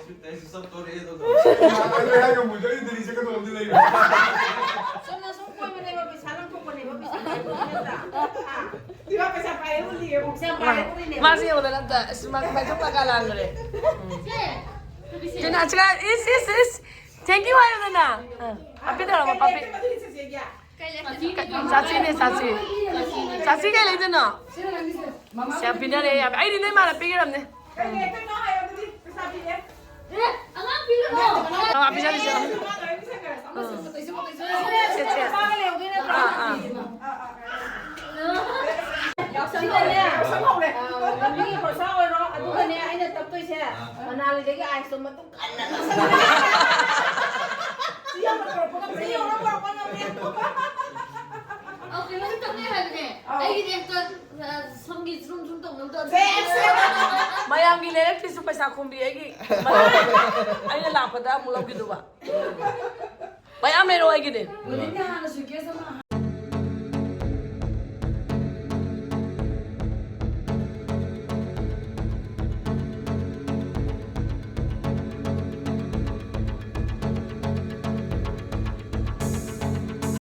ꯍꯥꯏ ꯉꯝꯃꯣꯏꯗ, ꯑꯩ ꯗꯦꯜꯂꯤ ꯆꯠꯀꯗꯧꯕ ꯑꯝꯗꯤ ꯂꯩꯕ꯫ ꯆꯨꯝꯅ ꯁꯨꯝ ꯀꯣꯏꯕꯅꯦꯕ, ꯄꯩꯁꯥ ꯂꯪꯊꯣꯛꯄꯅꯦꯕ, ꯄꯩꯁꯥ ꯂꯪꯊꯣꯛꯄ ꯅꯠꯇ꯭ꯔꯥ? ꯑꯥ꯫ ꯏꯃꯥ ꯄꯩꯁꯥ ꯄꯥꯏꯔꯦ ꯎꯠꯂꯤꯌꯦ꯫ ꯄꯩꯁꯥ ꯄꯥꯏꯔꯦ ꯎꯠꯂꯤꯅꯦ꯫ ꯃꯥꯁꯦ ꯌꯦꯡꯉꯨꯗꯅ ꯑꯝꯇ, ꯑꯁ, ꯃꯥ ꯀꯃꯥꯏꯅ ꯇꯧꯕ ꯀꯥ ꯂꯥꯟꯈ꯭ꯔꯦ꯫ ꯁꯦ, ꯀꯩꯅꯣ, ꯑꯁ, ꯏꯁ, ꯏꯁ, ꯏꯁ꯫ Thank you ꯍꯥꯏꯌꯨꯗꯅ꯫ ꯑꯥ, ꯄꯥꯄꯤ ꯇꯧꯔꯝꯃꯣ, ꯄꯥꯄꯤ꯫ ꯆꯥꯆꯤꯅꯦ, ꯆꯥꯆꯤ꯫ ꯆꯥꯆꯤ ꯀꯩ ꯂꯩꯗꯣꯏꯅꯣ? ꯁꯤ ꯌꯥꯝ ꯄꯤꯅꯔꯦ, ꯌꯥꯝ꯫ ꯑꯩꯗꯤ ꯅꯣꯏ ꯃꯥꯅ ꯄꯤꯈ꯭ꯔꯕꯅꯦ꯫ ꯑꯉꯥꯡ ꯄꯤꯔꯨꯅꯣ꯫ ꯑꯥ, ꯄꯤꯖꯔꯤꯁꯦ꯫ ꯁꯦ, ꯁꯦ꯫ ꯑꯥ, ꯑꯥ꯫ ꯁꯤꯗꯅꯦ, ꯂꯝꯕꯤꯒꯤ ꯈꯣꯔꯁꯥ ꯑꯣꯏꯔꯣ, ꯑꯗꯨꯒꯅꯦ ꯑꯩꯅ ꯇꯞꯇꯣꯏꯁꯦ, ꯃꯅꯥꯂꯤꯗꯒꯤ ꯑꯥꯏꯁꯇꯣ ꯃꯇꯨꯝ ꯀꯟꯅ ꯅꯞꯁꯜꯂꯒ꯫ ꯁꯤ ꯌꯧꯅ ꯄꯨꯔꯛꯄ ꯉꯝꯗꯦ꯫ ꯁꯤ ꯌꯧꯅ ꯄꯨꯔꯛꯄ ꯉꯝꯗꯦ꯫ ꯑꯧ, ꯀꯩꯅꯣꯝ ꯇꯧꯅꯤ ꯍꯥꯏꯕꯅꯦ꯫ ꯑꯧ꯫ ꯑꯩꯒꯤꯗꯤ ꯑꯝꯇ, ꯑ, ꯁꯝꯒꯤ ꯁꯨꯝ ꯁꯨꯝ ꯇꯧꯅꯕꯗꯣ ꯑꯝꯇ ꯁꯦ, ꯁꯦ꯫ ꯃꯌꯥꯝꯒꯤ ꯂꯩꯔꯛꯇ꯭ꯔꯤꯁꯨ ꯄꯩꯁꯥ ꯈꯣꯝꯕꯤ ꯑꯩꯒꯤ꯫ ꯑꯩꯅ ꯂꯥꯛꯄꯗ ꯑꯃꯨꯛ ꯂꯧꯈꯤꯗꯨꯕ꯫ ꯃꯌꯥꯝ ꯂꯩꯔꯛꯑꯣ ꯑꯩꯒꯤꯗꯤ꯫ ꯃꯅꯤꯡꯗ ꯍꯥꯟꯅ suitcase ꯑꯃ